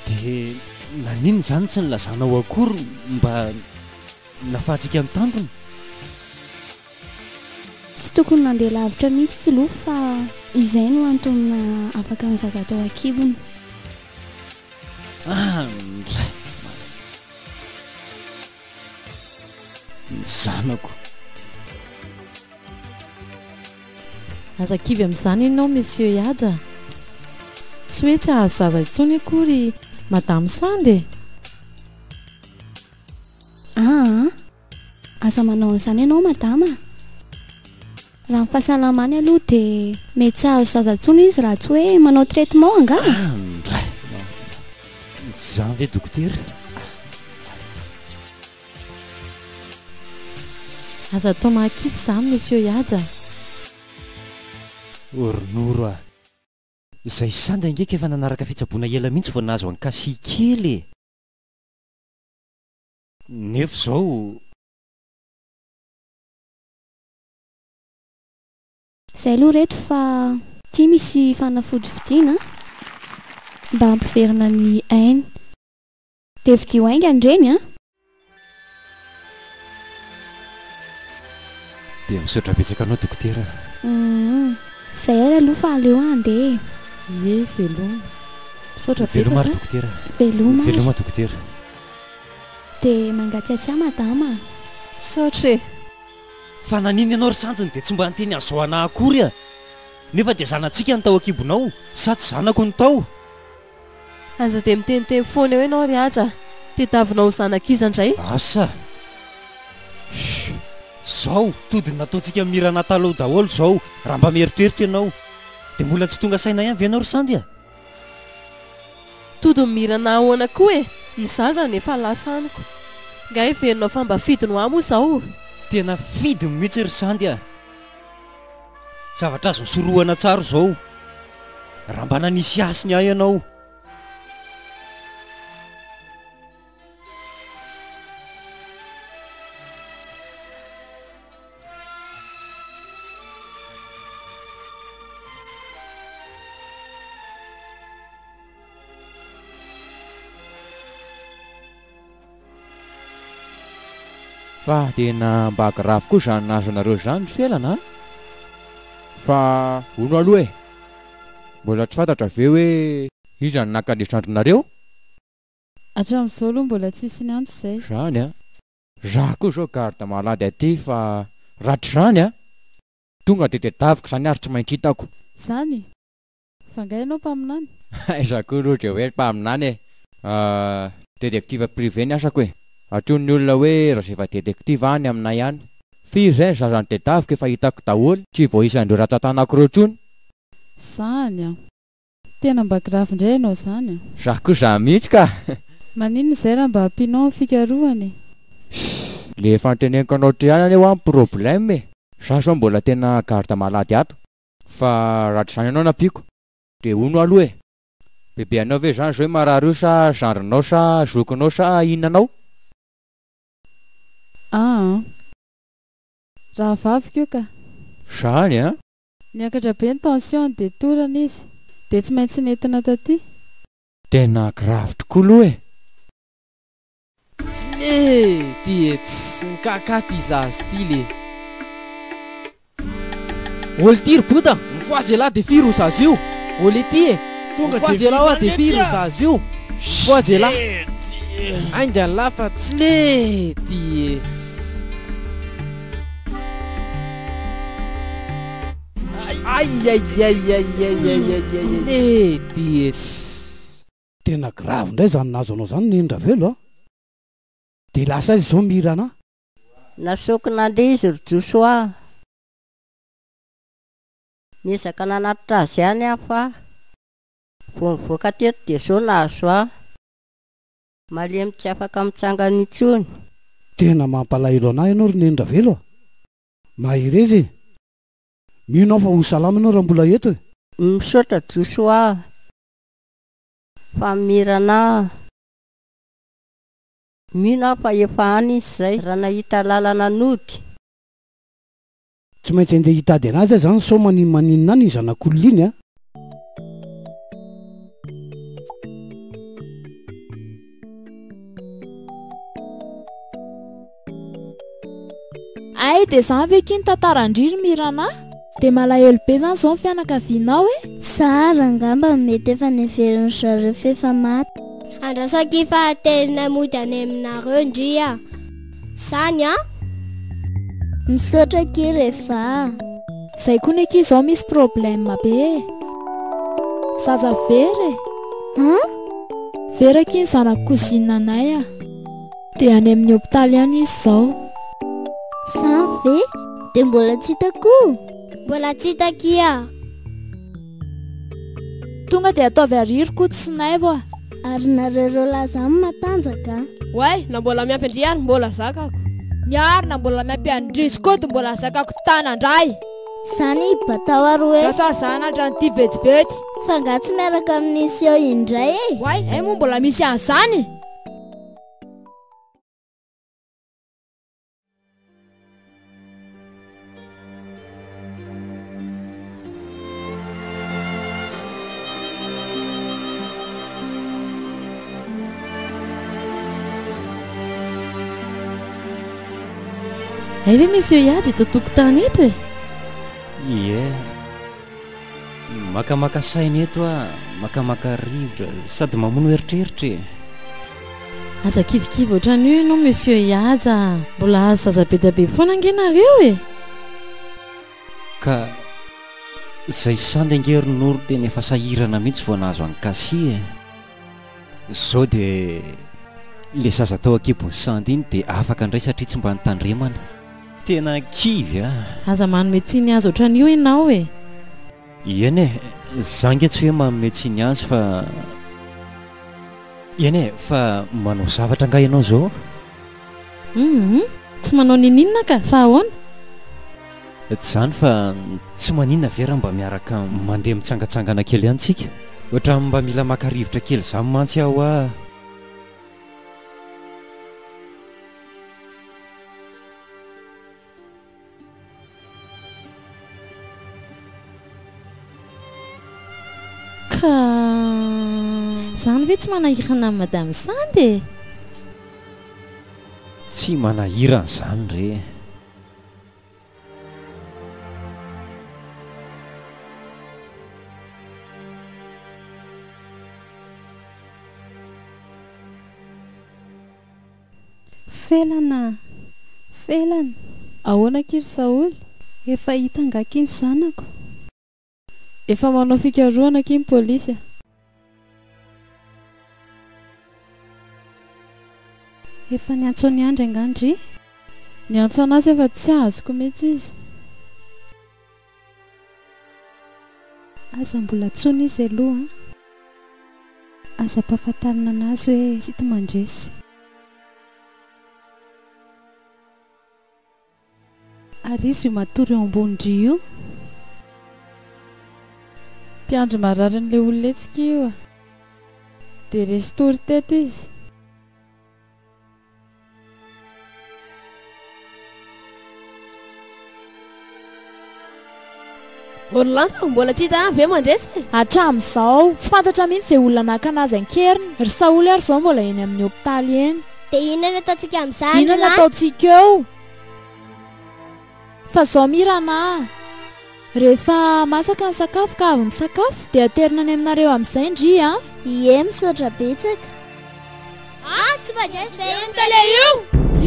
Dia naninona izany tsy nilazanao akory mba nafahantsika ny tambiny? Tsy tokony nandeha lavitra mihitsy izy aloha fa izay no antony naha afaka ny zaza tao an-kibony. Andray! Ny zanako. Aza kivy amin'izany ianao Monsieur Ihaja a! Tsy hoe tsy hahazo zaza intsony akory Madame Sandy e! Aa! Aza manao an'izany ianao madama a! Raha ny fahasalamany aloha dia mety tsy hahazo zaza intsony izy raha tsy hoe manao traitement angaha? Andray! Izany ve dokotera? Aza atao mahakivy izany Monsieur Ihaja a! O ry Noro a! Izay sanda ange ka efa nanaraka fitsaboana ela mihitsy vao nahazo an'i Cassie kely e! Nefa izao. Zay aloha reto fa ty misy fanafody vidiana a! Mba hampiverina ny ainy. Dia vidio haingana ireny a! Dia misaotra betsaka anao dokotera a! Humm. Zay ary aloha fa aleo aho handeha e! Ie, veloma. Misaotra Veloma betsaka ary a! dokotera. Veloma ary. Veloma dokotera. Dia mangatsiatsiahy madama a! Misaotra e! Fa naninona ianao ry santiny dia tsy mba niteny an'izao anah akory a! Nefa dia zanatsika ny tao an-kibonao, sa tsy zanako ny tao? Aza dia miteniteny foana eo ianao ry Haja a! Tediavinao ho zanak'iza indray? Asa! Shh! Zao, tody ny nataontsika mirana taloha daholo izao, raha mba mieritreritra ianao. Dia mbola tsy tonga saina ihany ve ianao ry Sandy a? Tody ny mirana ahoana koa e! Ny zaza no efa lasa amiko. Nga heverinao fa mba fidiny ho ahy moa izao? Tena fidiny mihitsy ry Sandy a! Zavatra azo sorohana tsara izao. Raha mba nanisy hasiny ahy ianao. Fa tena mba grave koa zany nahazo anareo zany ry Felana a! Fa hono aloha e! Mbola tsy fantatra ve hoe iza no naka ny zandrinareo? Hatramin'izao aloha mbola tsisy niantso izay. Zany a! Za koa zao garde malade aty fa raha tsy zany a! Tonga de tedaviko zany ary tsy maintsy hitako. Zany? Fa nga ianao mpaminany? Aiza koa aloha dia hoe mpaminany e! Détective privé ny asako e! Antsoin'ny olona hoe Razefa détective any aminay any. Firy izay ny zaza notedaviko efa hitako daholo, tsy voaisan'ireo ratsan-tanako ireo intsony. Zany an! Tena mba grave indray ianao izany an! Za koa za mihitsy ka! Maninona izay raha mba ampianao ny fikarohana e? Shh! Le efa noteneniko anao teo ihany anie hoa ny problème e! Za zao mbola tena garde malade ato. Fa raha tsy izany ianao nampiako dia hono aloha e! Bebe anao ve izany izao io marary io sa zandrinao sa zokinao sa inona anao? Aa. Rahavaviko io ka. Zany an! Niakatra be ny tension-ny dia torana izy dia tsy maintsy nentina taty. Tena grave tokoa aloha e! Tslé ty e tss mikaka ty zaza ty le. Ol ty ry bota, mifohaza elah de firy io zaza io? Ol ety e, mifohaza elah hoa de firy io zaza io? Mifohaza elah. Haingana lah fa tslé ty e tss. Aiaiaiaiaiaiaiaiaiaiai ty e tss. Tena grave indray zany nahazo anao zany Neny Ravelo a! De lasa aiza izao Mirana? Nasaoko nandeha izy ry Josoa a! Niezaka nanatitra azy ihany aho fa vao nivoaka teto dia izao nahazo ahy. Malemy tsy afaka mitsangana intsony. Tena mampalahelo anah ianao ry Neny Ravelo a! Mahereza e! Mino aho fa ho salama ianao raha mbola eto e! Misaotra Josoa a! Fa mirana Mino aho fa efa any izy zay raha nahita lalana nody. Tsy maintsy andeha hitady anazy aho zany sao maninomaninona any iny zanak'olona iny a! Hay dia zany ve ki ny tantaran-dry ry Mirana? Dia malahelo be zany zao ny fianakavianao e! Zara angamba no mety efa neverin'ny zareo f'efa maty. Andraso akia fa aterinay mody any aminareo ndry a! Zany an! Misaotra akia Reva a! Zay koa ny akia zao misy problème be e! Zaza very e! An? Very akia ny zanak'i cousine anay a! Dia any amin'ny hopitaly any izy izao. Zany ve? Dia mbola tsy hita koa? Mbola tsy hita akia. Tonga dia ataovy àry ry Koto sy Naivo a! Ary nareo roa lahy zany matanjaka a! Oay, na mbola miampy an-dry ary mbola zakako. Ny ary na mbola miampy an-dry sy Koto mbola zakako tanan-dray. Zany batao ary hoe. Raha tsary zanatra an'ity vetivety. Fa nga tsy miaraka amin'i Seho indray e! Oay, hay moa mbola misy an'izany? Hay ve Monsieur Yajy eto an-tokotany eto e? Ie. Makamaka saina eto aho, makamaka rivotra, sady mamono eritreritra e. Aza kivikivy ohatran'io ianao Monsieur Ihaja a! Mbola hahazo zaza be dia be foana ange nareo e! Ka izay sandy ange ry Noro tena efa sahirana mihitsy vao nahazo an'i Cassie e! Zao dia le zaza tao an-kibon'i Sandy iny dia afaka indray satria tsy mba nitandremana. Tena kivy a! Aza manome tsiny azy ohatran'io ianao e! Eny e, za nge tsy hoe manome tsiny azy fa. Eny e, fa manao zavatra angaha ianao zao? Hum, tsy manao ninininona ka, fa ahoana? Tsy izany fa tsy maninona ve raha mba miaraka mandeha mitsangantsangana kely any tsika? Ohatran'ny mba mila maka rivotra kely izany mantsy aho ah. Ka izany ve tsy manahirana an'i Madame Sandy e? Tsy manahirana izany re. Felana a! Felana! Ahoana akia ry Saholy? Efa hita angaha akia ny zanako? Efa manao fikarohana akia ny polisy a! Efa niantso an'i Andry angaha ndry? Niantso an'azy aho fa tsy azoko mihitsy izy. Aza mbola antsoina izy aloha an! Aza ampahafantarina anazy hoe tsy hita mandresy. Ary izy io matory eo ambony ndry io? Mpiandry mararin'ilay olona etsy ki io a! Dia resy tory teto izy. Orlando, mbola tsy hita ihany ve mandresy? Hatramin'izao, tsy fantatra mihitsy izay olona nakana azy an-keriny. Ry Saholy ary izao mbola eny amin'ny hopitaly eny. Dia inona no ataontsika amin'izany Inona no lahy? ataontsika eo? Fa izao Mirana a! Rehefa masaka ny sakafo ka avy misakafo dia aterina any aminareo amin'izay ndry a! Ie, misaotra betsaka. Ah, tsy mandresy ve io télé io?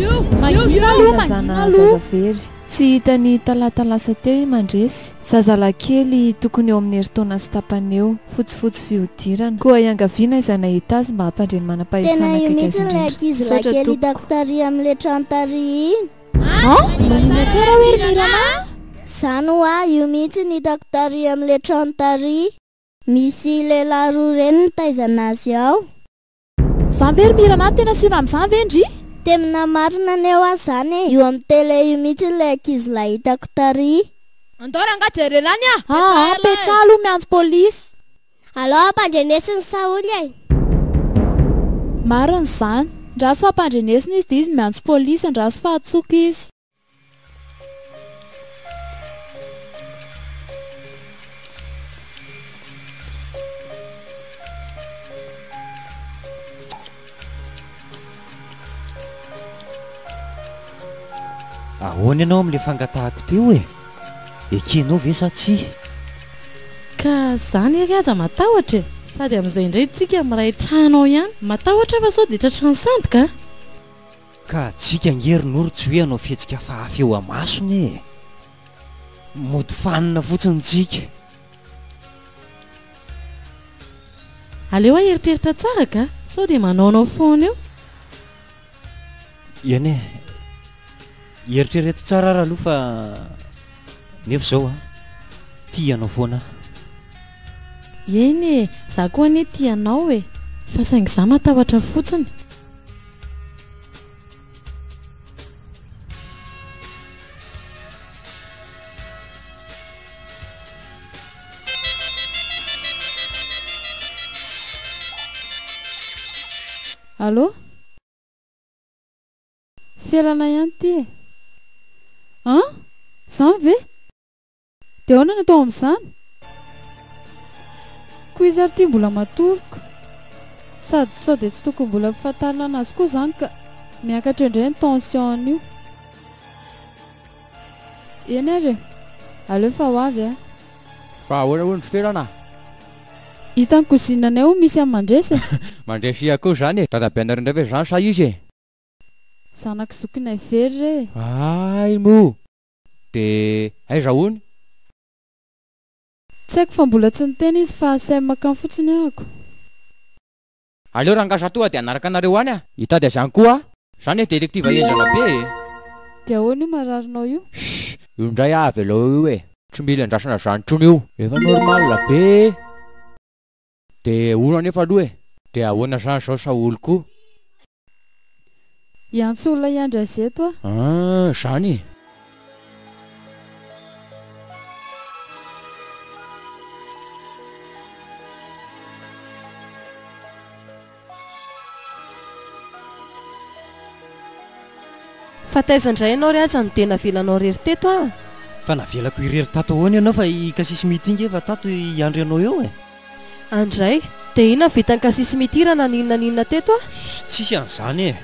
Io, Mangina aloha, mangina aloha. Zaza very. Tsy hita ny talata lasa teo i Mandresy. Zazalahy kely tokony eo amin'ny herintaona sy tapany eo. Fotsifotsy fihodirana. Koa iangaviana izay nahita azy mba hampandre ny manam-pahefana Tena io akaiky azy mihitsy ilay indrindra. ankizilahy Misaotra kely tompoko. hitako tary amin'ilay trano tary iny. An! Manina tsara hoe ry Mirana a! Zany hoa, io mihitsy no hitako tary amin'ilay trano tary. Misy lehilahy roa ireny nitaizana azy ao. Zany ve ry Mirana tena siona amin'izany ve ndry? Temina marina anie hoa zany e! Io amin'ny télé io mihitsy ilay ankizilahy hitako tary. Andao rangahy jerena any a! Aa petraha aloha miantso polisy. Alao ampandrenesiny Saholy e! Marina izany. Ndraso fa ampandrenesina izy dia izy miantso polisy, andraso fa atsoka izy. Ahoana ianao amin'ilay fangatahako teo e? Ekenao ve sa tsia? Ka zany ery aza matahotra e! Sady amin'izay indray tsika miray trano ao ihany. Matahotra aho fa sao dia tratran'ny sandoka a! Ka tsika ange ry Noro tsy hoe hanao fihetsika hafahafa eo amasony e! Mody fanina fotsiny tsika. Aleo aho hieritreritra tsara ka! Sao dia manaonao foana eo. Eny e! Eritrereto tsara ary aloha fa nefa izao an, tia anao foana aho. Eny e! Za koa anie tia anao e! Fa saingy za matahotra fotsiny. Allô? Felana ihany ity e! An? Izany ve? Dia ahoana no atao amin'izany? Koa izy ary ity mbola matory ko! Sady sao dia tsy tokony mbola ampifantarina anazy koa izany ka! Miakatra eo indray ny tension-ny io. Eny ary e! Aleo fa ho avy aho. Fa ahoana hono ry Felana a? Hitan'ny cousine-nay hono misy an'i Mandresy e! Mandresy iha koa izany e! Dadabenareo indray ve izany sa izy e? Zanak'i zokinay very re e! Hay moa! De aiza hono? Tsy haiko fa mbola tsy niteny izy fa asainy makany fotsiny ahako. Aleo rangahy za tonga de hanaraka anareo any a! Hitady azy any koa aho! Zany e détective henjana be e! Dia ahoana io mararinao io? Shh! Io indray aho avelao eo io e! Tsy mila andrasana zany intsony io! Efa normal be! De hono anefa aloha e! De ahoana zany zao Saholy koa? Hiantso olona hiandry azy eto aho. Ah, zany e! Fa taiza indray ianao ry Haja no dia navelanao irery teto ah? Fa navelako irery tato ahoana ianao fa i Cassie Smith nge efa tato hiandry anao eo e! Andray, dia inona vitan'i Cassie Smith raha naninona n'inona teto ah? Tsisy an'izany e!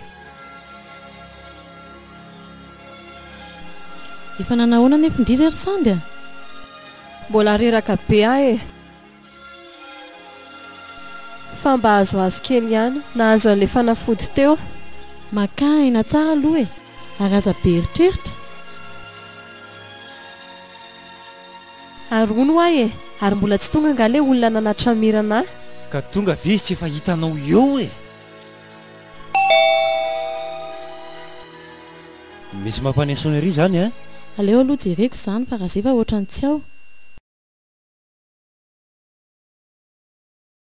Efa nanahoana anefa ndry zay ry Sandy a? Mbola reraka be aho e! Fa mba azoazo kely ihany. Nahazo an'ilay fanafody teo. Makà aina tsara aloha e! Ary aza be eritreritra. Ary hono hoa e! Ary mbola tsy tonga angaha ilay olona nanatitra mirana ahy? Ka tonga ve izy tsy efa hitanao eo e! Misy mampanesona ery izany an! Aleo aloha jereko izany fa razefa ohatran'ny tsy ao.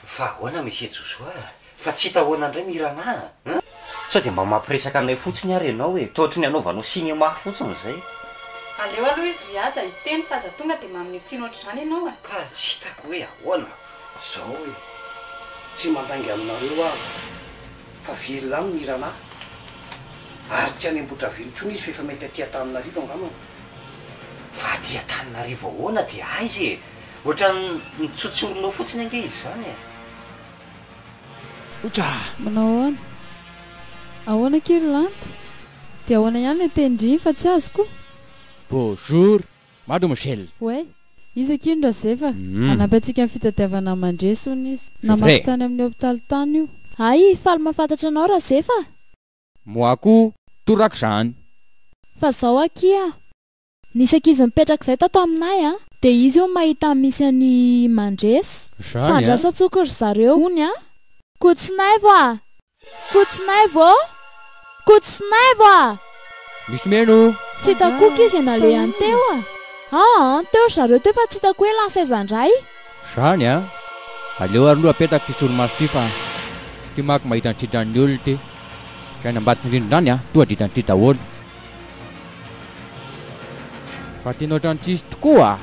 Fa ahoana Monsieur Josoa a? Fa tsy hita ahoana indray Mirana a? Hum? Sao dia mba mampiresaka anay fotsiny ary ianao e? Toa ohatry ny anaovanao cinéma fotsiny izay. Aleo aloha izy ry Haja hiteny fa aza tonga dia manome tsiny ohatr'izany ianao e. Ka tsy hitako hoe ahoana? Zao e! Tsy mandainga aminareo aho fa velona any Mirana ary tsy any Ambohidravelo intsony izy fa efa mety aty Antananarivo angambany. Fa aty Antananarivo ahoana dia aiza e? Ohatran'ny nitsotsorinao fotsiny ange izy izany e! Otsa! Manao ahoana? Ahoana akia ry Lanto? Dia ahoana ihany ilay tenin-dry iny fa tsy azoko? Bonjour mademoiselle. Oay! Iza akia no Razefa? Hanampy antsika amin'ny fitadiavana an'i Mandresy hono izy. Namaky tany amin'ny hopitaly tany io. Hay, faly mahafantatra anao Razefa a! Moi koa torak'izany. Fa zao akia a! Nisy ankizy nipetraka izay tato aminay a! Dia izy hono mahita ny misy an'i Mandresy. Zany Fa a! andraso antsoiko ry zareo hono a! Kotsinaivo a! Kotsinaivo ô! Kotsinaivo a! Misy meno! Tsy hitako koa akia izay nalehany teo a! Aa! Teo ry zareo teo fa tsy hitako hoe lasa aiza indray. Zany a! Aleo ary aloha apetako ty solomaso ty fa ty manko mahita ny tritran'ny olona ty. Zay any ambadiky rindrina any a, toa dritran'ity daholo. Fa tena ohatran'ny tsisy tokoa a!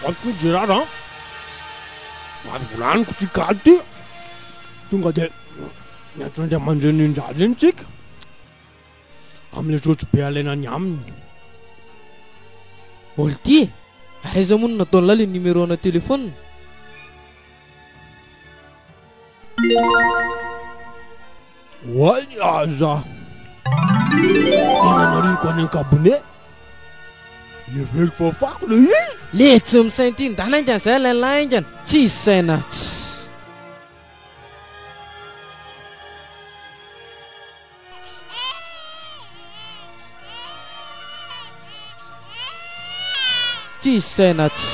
Aty Gérard an! Ary volaniko ty kaly ty! Tonga dia miantso ny ray aman-drenin-dRaly iny tsika amin'ilay zotro be alaina any aminy. Olty e! Ary aiza moa no nataon'lah le numéro ana téléphone? Oay aza! Tena nariko any an-kabone. Neveriko fa fako le izy. Le tsy misaina ty ndana haingana zay lainlahy haingana. Tsisy saina tss. Tsisy saina tss.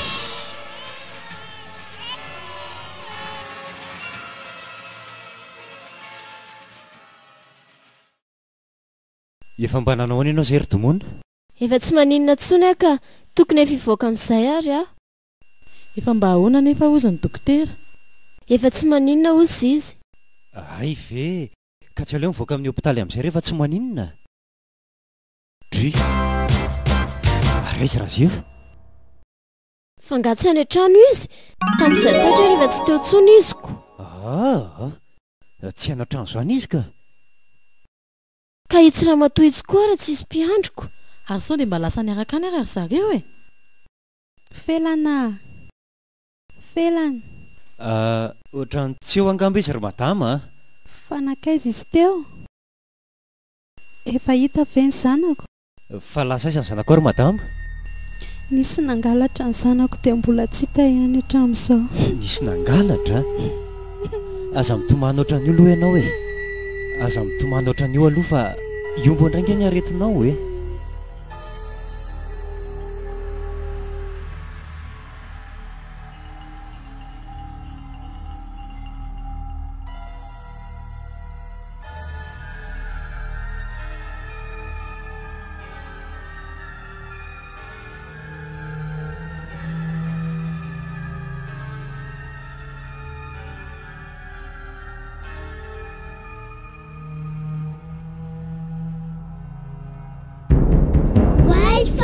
Efa mba nanao ahoana ianao izay ry Domona? Efa tsy maninona intsony aho ka, tokony efa hivoaka amin'izay ary aho. Efa mba ahoana anefa hozy ny dokotera? Efa tsy maninona hozy izy. Hay ve! Ka tsy aleo mivoaka amin'ny hopitaly amin'izay rehefa tsy maninona? Dry! Ary aiza Razefa? Fa angaha tsy any an-trano izy? Tamin'izay taitra ary efa tsy teo intsony izy ko. Aa! Tsy any an-trano izany izy ka! Ka itsy ramatoa itsy koa ary tsisy mpiandry ko. Ary sao dia mba lasa niaraka any ary ry zareo e? Felana a! Felana. Ah, ohatran'ny tsy eo angamba izy ry madama a! Fa nankaiza izy teo? Efa hita ve ny zanako? Fa lasa aiza ny zanakao ry madama? Nisy nangalatra ny zanako dia mbola tsy hita ihany hatramin'izao. Nisy nangalatra? Aza mitomany ohatran'io aloha ianao e! Aza mitomany ohatran'io aloha fa hiombo indray ange ny aretinao e!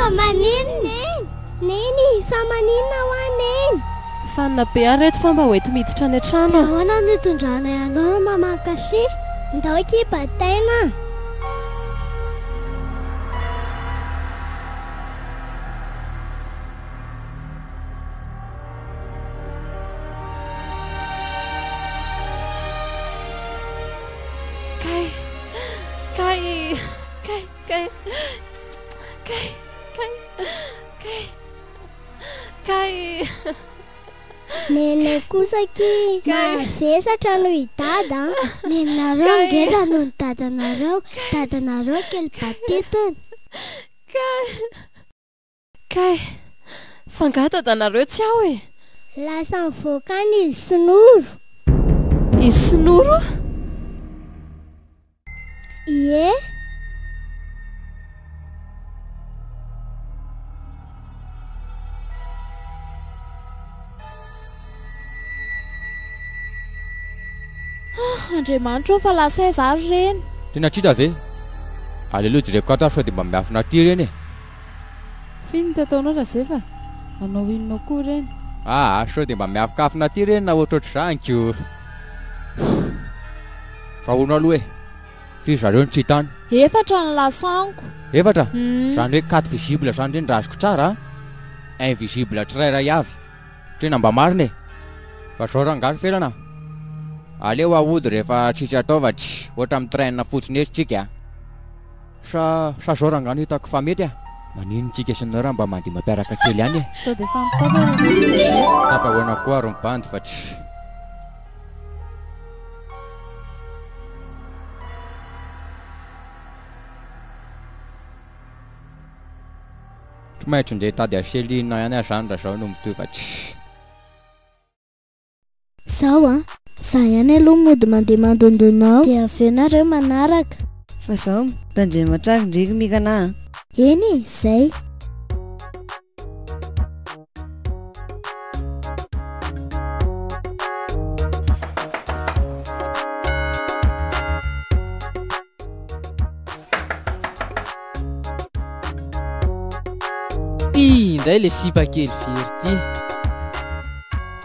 Fa maninona Neny? Neny, fa maninona hoa Neny? Fanina be ary reto fa mba hoento miditra any an-trano a! Ahoana no hitondranay anao ry Maman Kassi? Ndao akia bataina a! Kay! Kay! Kay! Kay! Kay! Kay! Kay! Kay! Nenay kosa akia mavesatra noho i Dada an! Neninareo ngeza noho ny dadanareo, dadanareo kely batitiny. Kay! Kay! F'angaha dadanareo tsy ao e? Lasa nivoaka any izy sy Noro. Izy sy Noro? Ie. Ah, Andriamanitra ô, fa lasa aiza ary ireny? Tena tsy hita ve? Aleo aloha jereko ato ary sao dia mba miafina aty ireny e! F'inona ty ataonao Razefa? Manao inona koa ireny? Aa, sao dia mba miafikafina aty ireny na ohatrohatr'izany ko! Fa hono aloha e! Firy zareo no tsy hita any? Efatra ny lasaniko. Efatra? Izany hoe quatre visible izany ireny raha azoko tsara an! Invisible tsirairay avy. Tena mba marina e! Fa zao rangahy ry Felana a! Aleo ahody rehefa tsisy atao fa tsy ohatra mi-traîne fotsiny eto tsika a! Sa sa zao rangahy no hitako fa mety a! Maninona tsika sy ny raha mba mandeha mampiaraka kely ihany e! Sao dia efa mitapy ary ianao ry Razefy? Mitapy ahoana koa ary ny bandy fa tsy. Tsy maintsy ndeha hitady an'i Céline ihany aho zany raha zao no mitohy fa tsy. Zao an! Za ihany aloha mody mandeha mandondona ao dia avy eo nareo manaraka. Fa zao, tandremo hatrany ndry ry Mirana a! Eny e, zay. Ty indray le sipa kely very ty.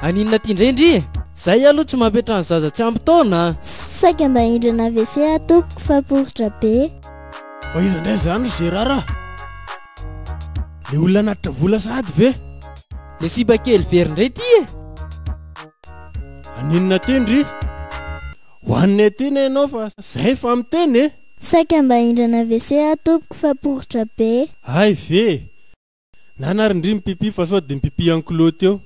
Aninona ty indray ndry e? Zay aloha tsy mampiantrano zaza tsy ampy taona a! Saika mba hindrana WC aho tompoko fa poritra be. Fa iza indray izany ry Gérard a? Le olona hanatitra vola sahady ve? Le sipa kely very indray ty e! Aninona ty ndry? Hohaninay aty ne ianao fa zay fa miteny e! Saika mba hindrana WC aho tompoko fa poritra be. Hay ve e! Nana ary ndry mipipi fa sao de mipipi an-kilaoty eo.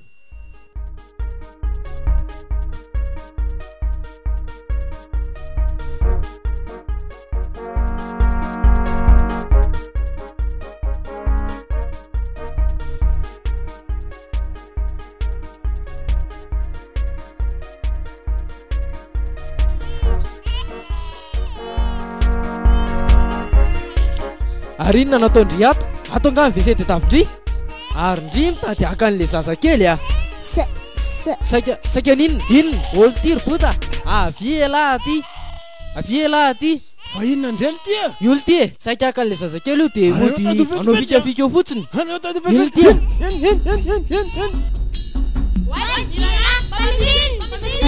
Ary inona no ataon-dry ato? Ato angaha ny WC tadiavin-dry? Ary ndry mitady haka an'ilay zazakely ah! Sa, sa. Saika, saika n'inona? Inona? Olo ty ry bota! Avia elah aty! Avia elah aty! Fa inona indray lty e? Io lty e! Saika haka an'ilay zazakely io dia Ary mody anao tady ho hanao vetivety a! fikafika eo fotsiny. Anao tady ho Io vetivety. lty e! Eny, eny, eny, eny, eny, eny.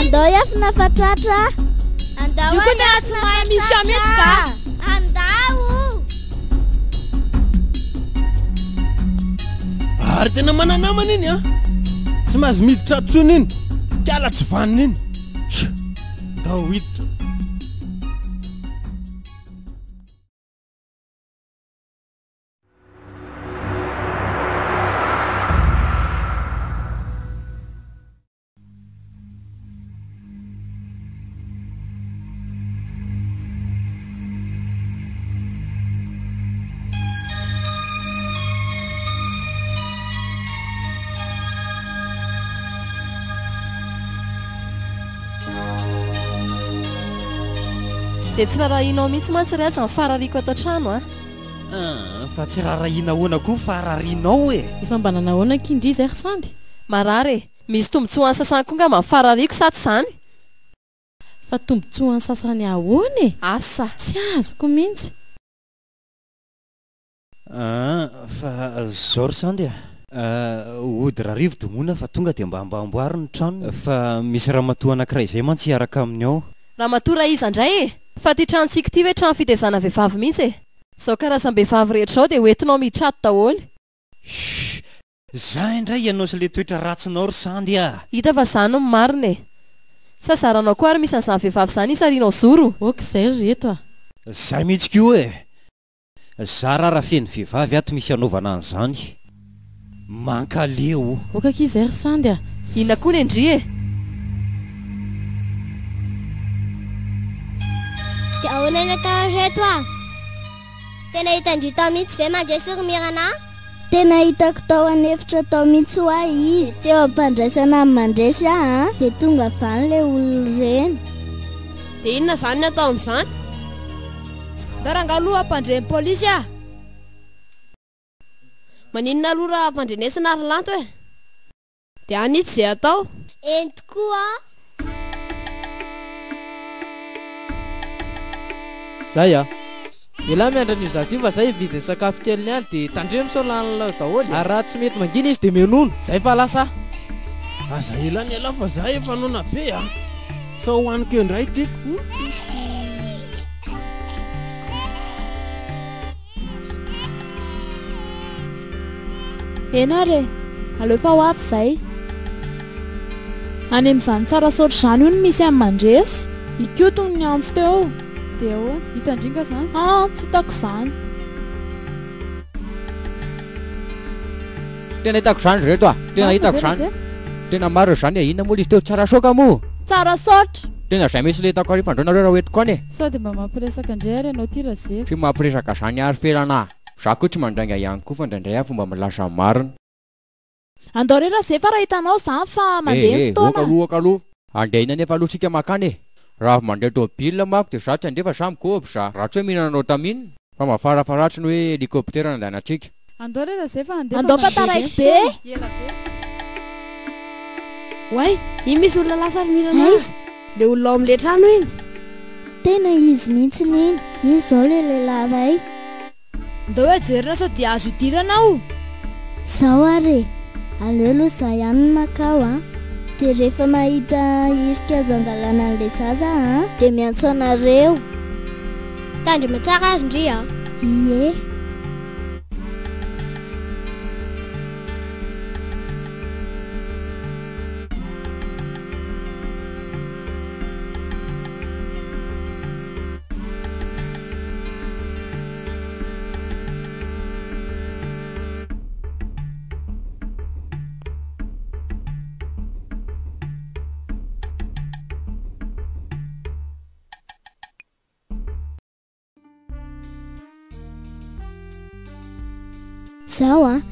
Andao hiafina fa tratra. Andao Io koa tena tsy mahay mission mihitsy ka. Andao. Ary tena mana-namana iny an! Tsy mahazo miditra ato intsony iny. Kala tsy vanona iny. Ndao hiditra. Dia tsy rarahianao mihitsy mantsy ry Haja ny farariako ato an-trano a! Ah, fa tsy rarahiana ahoana koa fararianao e! Efa mba nanahoana akia ndry izay ry Sandy? Marary e! Misy tombotsoa an'ny sasany koa ngamba ny farariako sa tsy izany? Fa tombotsoa an'ny sasany ahoana e? Asa! Tsy azoko mihitsy. Ah, Fa zao ry Sandy a! Hody Rarivo domoina fa tonga dia mba amboary ny tranony fa misy ramatoa anankiray izay mantsy hiaraka aminy ao. Ramatoa raha iza indray e! Fa ity tranontsika ity ve trano fitezana vehivavy mihitsy e! Izao karazam-behivavy rehetra izao dia hoentinao miditra ato daholo. Shh! Za indray ianao sy le toetra ratsinao ry Sandy a! Hita fa zany no marina e! Sa zaranao koa ary misy an'izany vehivavy izany isarianao zoro? Ok izay ry reto a! Zay mihitsy koa e! Zara raha feno vehivavy ato misy anaovana an'izany. Mankaleo. Ok akia izay ry Sandy a! Inona koa ny an-dry e? Dia ahoana no atao ry reto a? Tena hitan-dry tao mihitsy ve Mandresy ry Mirana a? Tena hitako tao an'efitra tao mihitsy hoa izy. Teo am-pandraisana an'i Mandresy aho an, dia tonga avy any ilay olona ireny. Dia inona izany ny atao amin'izany? Ndao rangahy aloha hampandre ny polisy ah! Maninona aloha raha ampandrenesina ry Lanto eh! Dia any itsy izay atao. Eny tokoa. Zay a! Elah miandry an'io zaza io fa zay hividy ny sakafo keliny any dia tandremo sao lanin'lah daholo e! Ary raha tsy mety mangina izy dia menono! Zay fa lasa ah! Aza ela ny elah fa za efa noana be a! Sao hohaniko eo indray tiako. Eny ary e! Aleo fa ho avy izay. Any amin'izany Tsarasaotra izany hono misy an'i Mandresy. I Koto no niantso teo. Dia ahoana? Hitan-dry nga izany? Aa, tsy hitako izany. Tena hitako izany ry reto a! Tena hitako izany. Tena marina izany e! Inona moa ilay izy teo? Tsarasaoka moa? Tsarasaotra! Tena izay mihitsy ilay hitako ary fandroana nareo raha ho entiko any e! Sao dia mba mampiresaka indray ary ianao ity Razefa? Tsy mampiresaka izany ary Felana a! Za koa tsy mandainga ihany koa fa indraindray aho fomba milaza marina. Andao re Razefa raha hitanao izany fa mandeha ny Eh eh, fotoana. ok aloha ok aloha. Andeha inona anefa aloha tsika makany e? Raha avy mandeha tôbila manko dia za tsy handeha fa za migôby za. Raha tsy hoe mihinana notamine fa mba farafaharatsiny hoe hélicoptère no andehanantsika. Andao re Razefa handeha Andao fa fa mandeha taraiky be. Ela be. Oay, iny misy olona lasa ry Mirana a! Aiza? Le olona ao amin'le trano iny. Tena izy mihitsy iny. Iny izao le lehilahy iray. Ndao hoe jerena sao dia azo idirana ao. Zao ary e! Aleo aloha za ihany no makao an! Dia rehefa mahita hirika azo angalana an'ilay zaza aho an! Dia miantso anareo. Tandremo tsara azy ndry a! Ie. Zao an,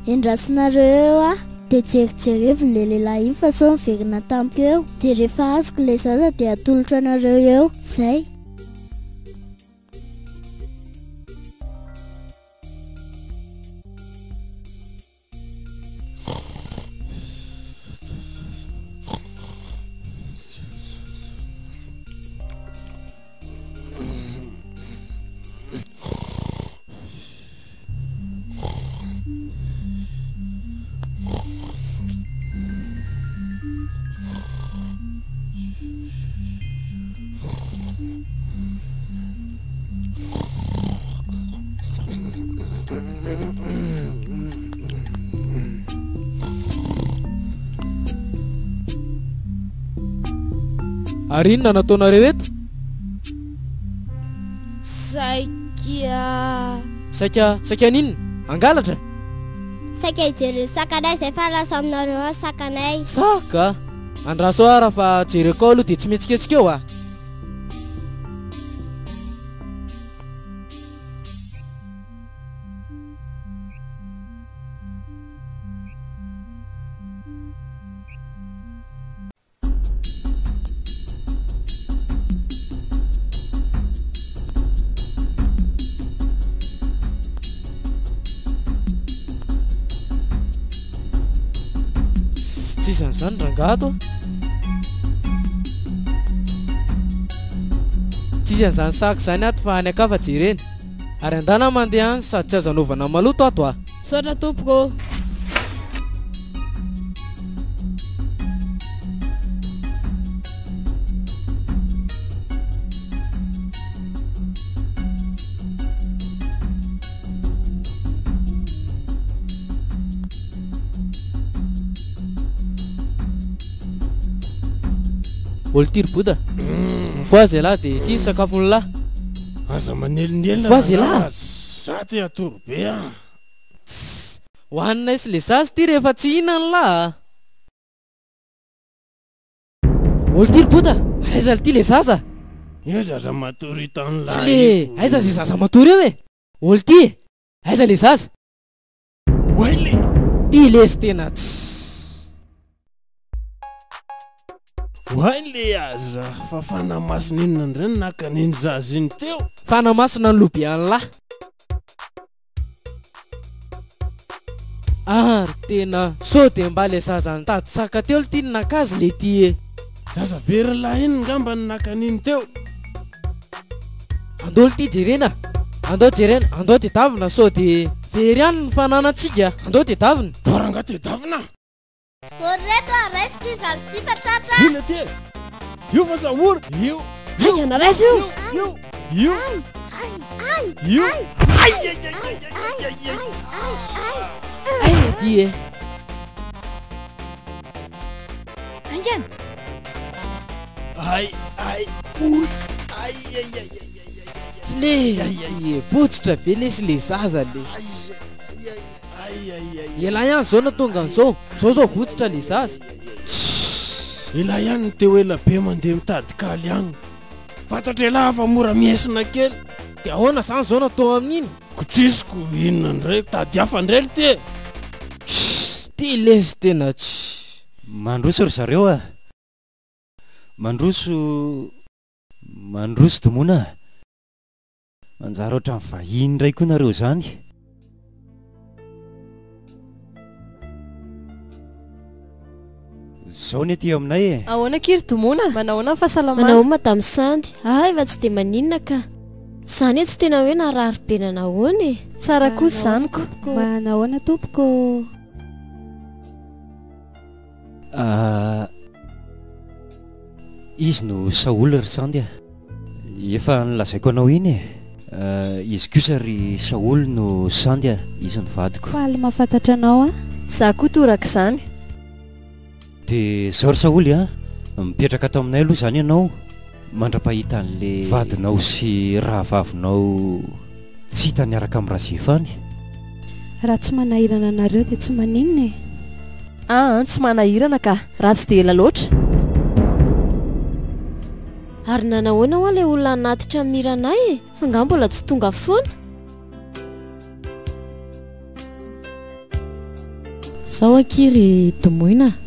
endrasinareo eo aho dia jerijerevo ilay lehilahy iny fa sao miverina tampoka eo, dia rehefa azoko ilay zaza dia atolotro anareo eo, zay. Ary inona no ataonareo eto? Saika. Saika, saika haninona? Hangalatra? Saika hijery ny sakanay izay fa lasa aminareo any sakanay. Saka? Andraso ara fa jereko ao aloha dia tsy mihetsiketsika eo a! Tsisy an'izany rangaha ato a! Tsisy an'izany saka izany ato fa any an-kafa jerena. Ary andana mandeha any sady tsy azo anaovana maloto ato a! Misaotra tompoko ô! Olo ty ry Boda. Mifohaza ialahy dia ity ny sakafon'lah. Aza manelingelina Mifohaza ialahy. Za te hatory be a. Tss! Hohaninay sy le zaza ity rehefa tsy hihinana lah a. Olo ty ry Boda, ary aiza ity le zaza? Io zaza matory hitan'lah Tsy le io. aiza ze zaza matory eo e. Olo ty e! Aiza le zaza? Oay le! Ty lesy tena tss. Oay le aza fa fanahy masina inona indray no naka an'iny zaza iny teo? Fanahy masina ny lobe an'lah. Ary tena sao dia mba le zaza nitady saka teo lty no naka azy le ty e! Zaza very lahy iny ngamba no naka an'iny teo. Andao lty jerena, andao jerena, andao tedavina sao dia very any ny fananantsika, andao tedavina. Dao rangahy tedavina. Ô ry reto a, raiso ity zaza ity fa tratra a. Io le ty e! Io fa sambory! Io! Haingana raiso io! Io! Io! Ay! Ay! Io! Ay! Ay! Ay! Ay! Ay! Ay! Ay! Ay le ty e! Haingana! Ay! Ay! Oy! Ay! Ay! Ay! Tsy le ty e! Votsotra ve lesy le zaza le? Elah ihany zao no tonga an'izao, zao zao votsotra le zaza. Tssss! Elah ihany no teo ela be mandeha mitady kaly agny. Fantatr'elah fa mora miesona kely. De ahoana zany zao no atao amin'iny? Kotsisiko inona ndray, tady hafa ndray lty e! Tssss! Ty lesy tena tssss! Mandroso ry zareo a! Mandroso, mandroso Domoina a! Manjary ohatran'ny vahiny indray koa nareo izany. Zao ny aty aminay e. Ahoana akia ry Domoina? Manahoana ny fahasalamana? Manahoana Madame Sandy? Hay fa tsy dia maninona ka. Izany hoe tsy tena hoe narary be nanahoana e. Tsara kosa izany ko. Manahoana tompoko ô. Ah, izy no Saoly ry Sandy a. Efa nolazaiko anao iny e. Izy kosa ry Saoly no Sandy a, izy no vadiko. Faly mahafantatra anao aho. Za koa torak'izany. Dia zao ry Saoly a, mipetraka ato aminay aloha izany ianao mandra-pahita an'le vadinao sy rahavavinao tsy hita niaraka amin'i Razefa any. Raha tsy manahirana anareo dia tsy maninona e. Aa tsy manahirana ka, raha tsy dia ela loatra. Ary nanahoana hoa ilay olona hanatitra an'i Miranah e? Fa nga mbola tsy tonga foana? Zao akia ry Domoina a.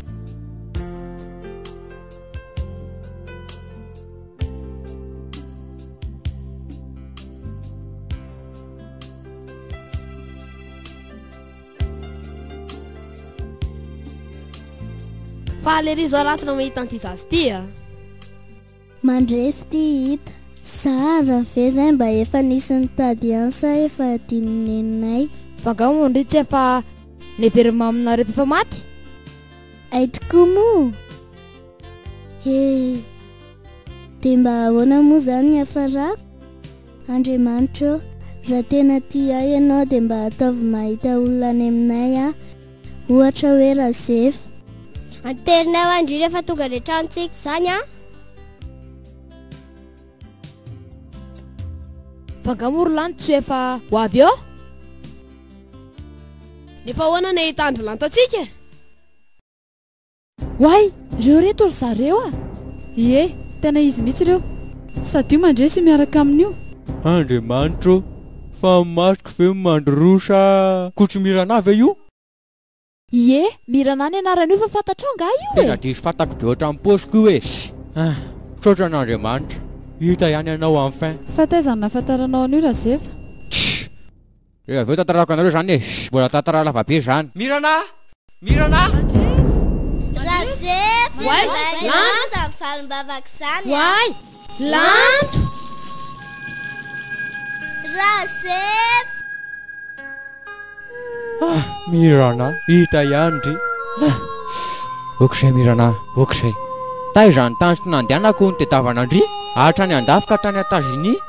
Faly ery zao ratina mahita an'ity zaza ity a. Mandresy ity hita. Zara ve zay mba efa nisy nitady ihany sa efa adinon'i neninay? Fa angaha moa ndry tsy efa neverin'i maminareo fa efa maty? Hay tokoa moa! He! Dia mba ahoana moa izany ny hafarako? Andriamanitra ô, raha tena tia ahy Ianao dia mba ataovy mahita olona any aminay aho, ohatra hoe Razefa. Anterinay ho an-dry rehefa tonga any an-tranontsika izany an! Fa angaha moa ry Lanto tsy efa ho avy eo? Nefa ahoana ny ahitan-dry Lanto antsika e? Oay! Reo reto ry zareo a! Ie, tena izy mihitsy ireo. Sady io mandresy io miaraka amin'io. Andriamanitra ô! Fa ny masoko ve no mandroso sa Kotro Mirana ve io? Ie, Mirana ny anaran'io fa fantatrao angaha io e? Tena diso fantako be ohatran'ny paosiko io e! Ah! Misaotra an'Andriamanitra, hita ihany ianao enfin. Fa taiza no nahafantaranao an'io Razefa? Tssy! Dia avy eo tantarako anareo zany e! Mbola tantara lava be zany. Mirana! Mirana! Razefa! Oay! Lanto! Zany valim-bavaka zany a! Oay! Lanto! Razefy! Ah, Mirana, hita ihany ndry. Ah, ok izay Mirana, ok izay. Taiza ny tany tsy nandehanako nitadiavana an-dry? Hatrany andafy ka hatrany Etats-Unis.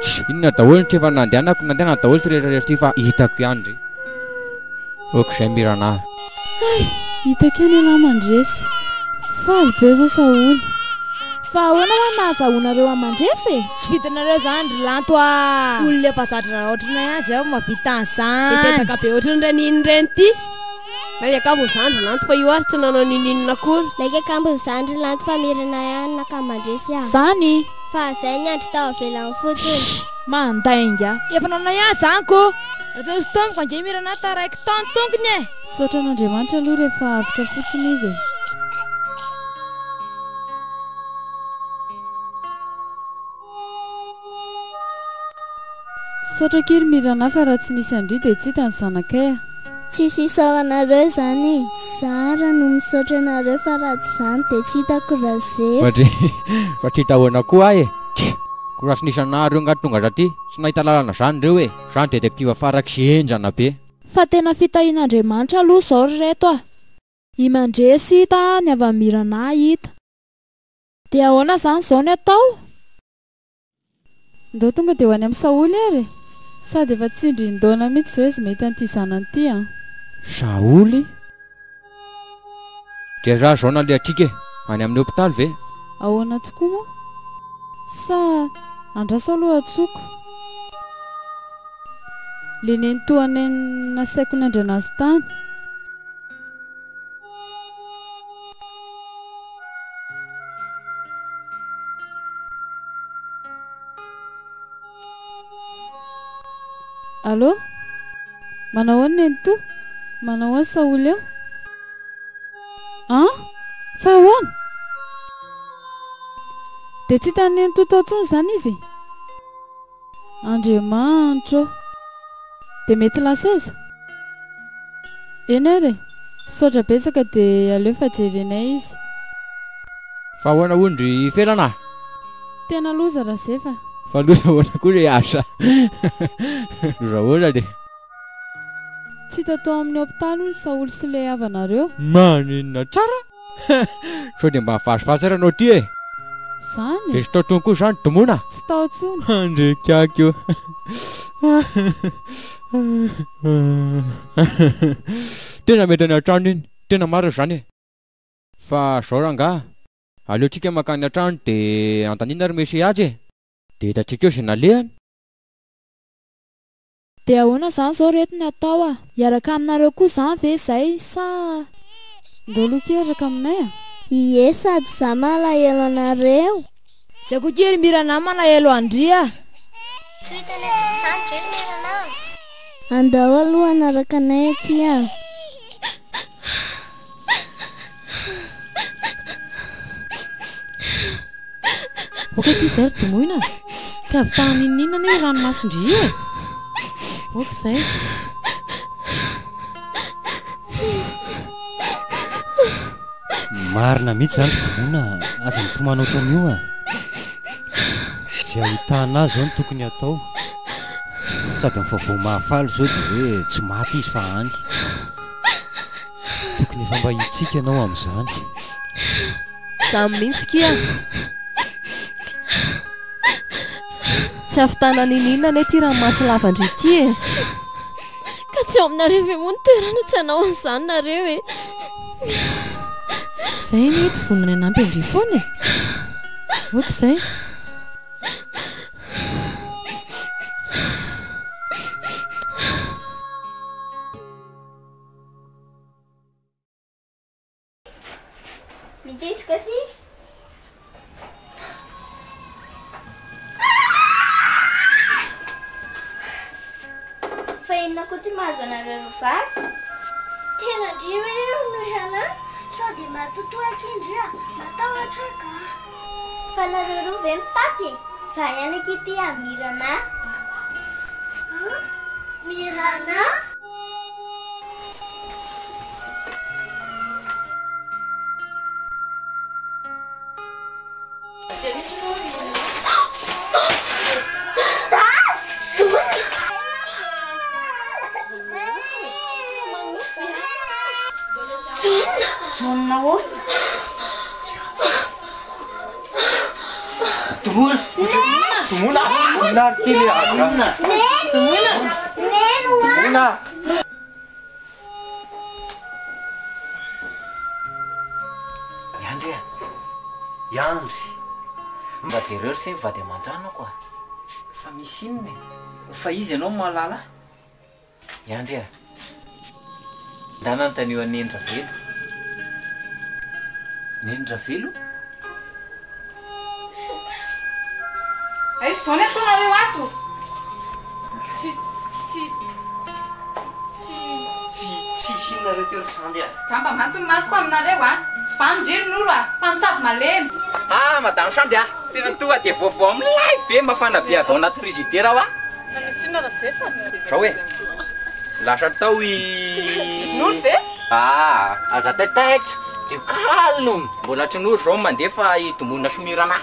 Tch, inona daholo ny tsy efa nandehanako, nandehanana daholo ity rehetra rehetra ity fa hitako ihany ndry. Ok izay Mirana. Hay! Hitako ihany ialahy mandresy. Faly be zao Saholy. Fa ahoana hoa nahazahoanareo an'i Mandresy e? Tsy vitanareo zany ry Lanto a! Olona efa zatra raha ohatranay ihany zay vao mahavita an'izany. Dia dedaka be ohatran'ireny inona ireny ity. Lainga kambon'izany ry Lanto fa io ary tsy nanao n'inon'inona akory. Lainga kambon'izany ry Lanto fa mirana ihany naka Mandresy a! Zany! Fa zay niandry tao avelany fotsiny. Shh! Mandainga! Efa nanao ihany zany ko! Raha tsy nisy tomboko ange Mirana taraiky tao ny tongony e! Misaotra an'Andriamanitra aloha rehefa avotra fotsiny izy e! Misaotra akia ry Mirana fa raha tsy nisy an-dry dia tsy hita ny zanakay a! Tsisy isaoranareo izany e! Zara no misaotra anareo fa raha tsy izany dia tsy hitako Razefy. Fa tsy hita ahoana koa aho e! Tsia! Koa raha tsy nisy anareo angaha tonga taty? Tsy nahita lalana izany ireo e! Zany détective farak'izay henjana be. Fa tena fitahian'Andriamanitra aloha izao ry reto a! I Mandresy hita, ny havan'i Mirana hita. Dia ahoana izany izao ny atao? Ndao tonga dia ho any amin'i Saoly ary e! Sady efa tsindrin-daona mihitsy izao izy mahita an'ity zanany ity an! Saoly? Dia za zao nalehantsika e! Any amin'ny hopitaly ve? Ahoana tokoa moa? Sa andraso aloha antsoiko? Le nenitoanay nasaiko nandry anazy tany. Allô? Manao ahoana nenitoa? Manao ahoana Saholy eo? An? Fa ahoana? Dia tsy hitan'i nenitoa tao intsony izany izy e? Andriamanitra ô! Dia mety lasa aiza? Eny ary e! Misaotra betsaka dia aleo fa jerenay izy. Fa ahoana hono ry Felana a? Tena loza Razefa a! Fa loza ahoana koa re asa? Loza ahoana re? Tsy hita tao amin'ny hopitaly hono Saholy sy ilay havanareo. Maninona tsara? Sao dia mba mivazivazy ary ianao ity e? Zany e! Dia tsy tao intsony koa izany Domoina? Tsy tao intsony. Andrikaky o! Tena mety any an-trano iny, tena marina izany e! Fa zao rangaha, aleontsika mankany an-trano dia anontaniana ry Monsieur Haja e! Dia hitantsika eo izay nalehany. Dia ahoana izany izao reto ny atao a? Hiaraka aminareo koa izany ve izay sa. Ndao aloha akia hiaraka aminay a! Ie sady za malahelo anareo. Zay koa akia ry Mirana malahelo an-dry a! Tsy ho hitanay intsony izany dry ry Mirana a! Andao aloha hanaraka anay akia a! Ok akia izay ry Domoina a! Tsy ahavitana n'inon'inona anie io ranomason-dry io e! Ok izay. Marina mihitsy izany ry Domoina a! Aza mitomany ohatran'io a! Izay ahitana azy izao no tokony hatao. Sady ny vaovao mahafaly izao dia hoe tsy maty izy fa any. Tokony efa mba hitsiky ianao amin'izany. Zany mihitsy kia. Tsy ahavitana n'inon'inona anie ity ranomaso lavan-dry ity e. Ka tsy ao aminareo ve moa ny toerana tsy hanao an'izany nareo e. Zay anie eto vonona ny hanampy an-dry foana e. Ok izay. Midisika sy. Fa inona koa ty mahazo anareo roa vavy? Tena ndry hoe io no ialahy? Sao dia matotoa akia ndry a! Matahotra aho ka! Fa nareo roa ve mitaky e? Za ihany akia ty a Mirana. An? Mirana? Jaona! Jaona ahoana? Tomona! Tomona! Tomona ary ty le Tomona! Tomona! Tomona! Iandry a! Iandry! Mba jereo ry se ny vady aman-janako a! Fa misy inona e? Fa iza ianao no mahalala ahy? Iandry a! Ndana anontanio an'i Neny Ravelo. Neny Ravelo? Aiza izao ny ataonareo ato? Tsy, tsy, tsy. Tsy, tsisy inona reo teo ry Sandy a! Jamba mantsy ny masoko aminareo a! Tsy vanon-dry ry Noro a! Mpamosavy malemy! Ah, Madame Sandy a! Tena tonga dia vaovao milay be mafana be avy ao anaty frigidaire aho a! Fa misy inona Razefa? Zao e! Lasa tao i. Noro ve? Ah, aza taitaitra! Du calme! Mbola tsy Noro zao mandeha fa i Tomona sy Mirana.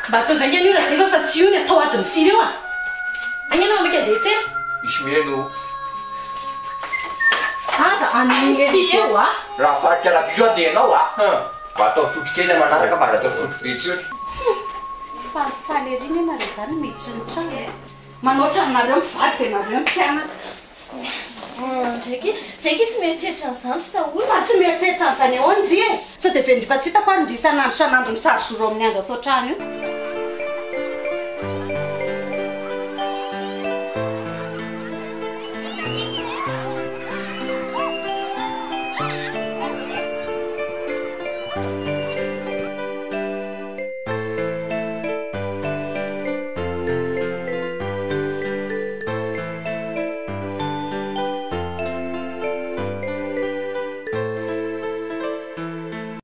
Mba ataovy haingana io Razefa fa tsy io ny atao adiny firy eo a! Haingana fa maika handeha hiantsena. Misy mihaino. Zaza any ty eo a! Raha avadika radiso aho dia ianao a! Mba ataovy sotro kely manaraka fa aza atao sotro be intsony. Falifaly ery anie nareo zany miditra ny trano e! Manao ohatran'nareo mivady dia nareo mpianaka. Ndraiky, zay nge tsy mieritreritra an'izany ry Saholy. Fa tsy mieritreritra an'izany ahoana ndry e! Sao dia vendry fa tsy hitako ary ndry isan'andro isan'andro misary zoro amin'ny andro ato an-trano io.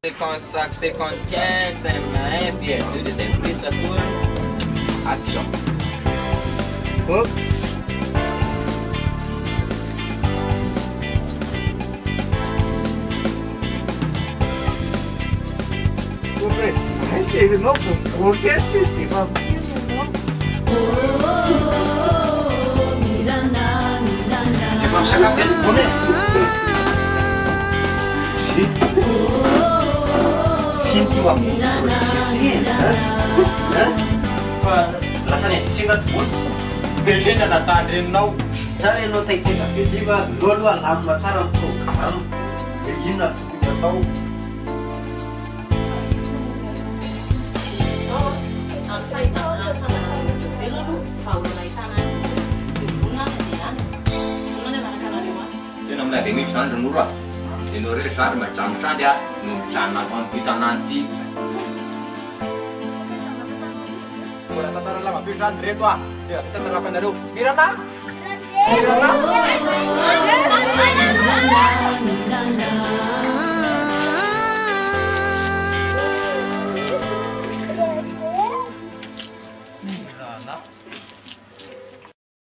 Cinquante cinq, cinquante quinze, un, puis deux, deuxième prise, ça tourne. Action. Hop. Aiza ianao vao mivoaka etsy izy dia efa miteny ianao. Efa misakafo eto Bona e. Fino ty mba mijery ty e. Hein? Fa lasa niadisena ty Bona. Velona natandreninao. Tsara ianao taitaitra be ty fa aleo aloha alamina tsara ny programme. Dia inona no tokony atao? Tena milay be mihitsy zany ry Noro a! Ianao irery zany ry Madame Sandy a no mijanona ato amin'ity tanàna ity. Mbola tantara lava be zany ry reto a! Dia avy tantarako anareo. Mirana! Mirana! Mirana!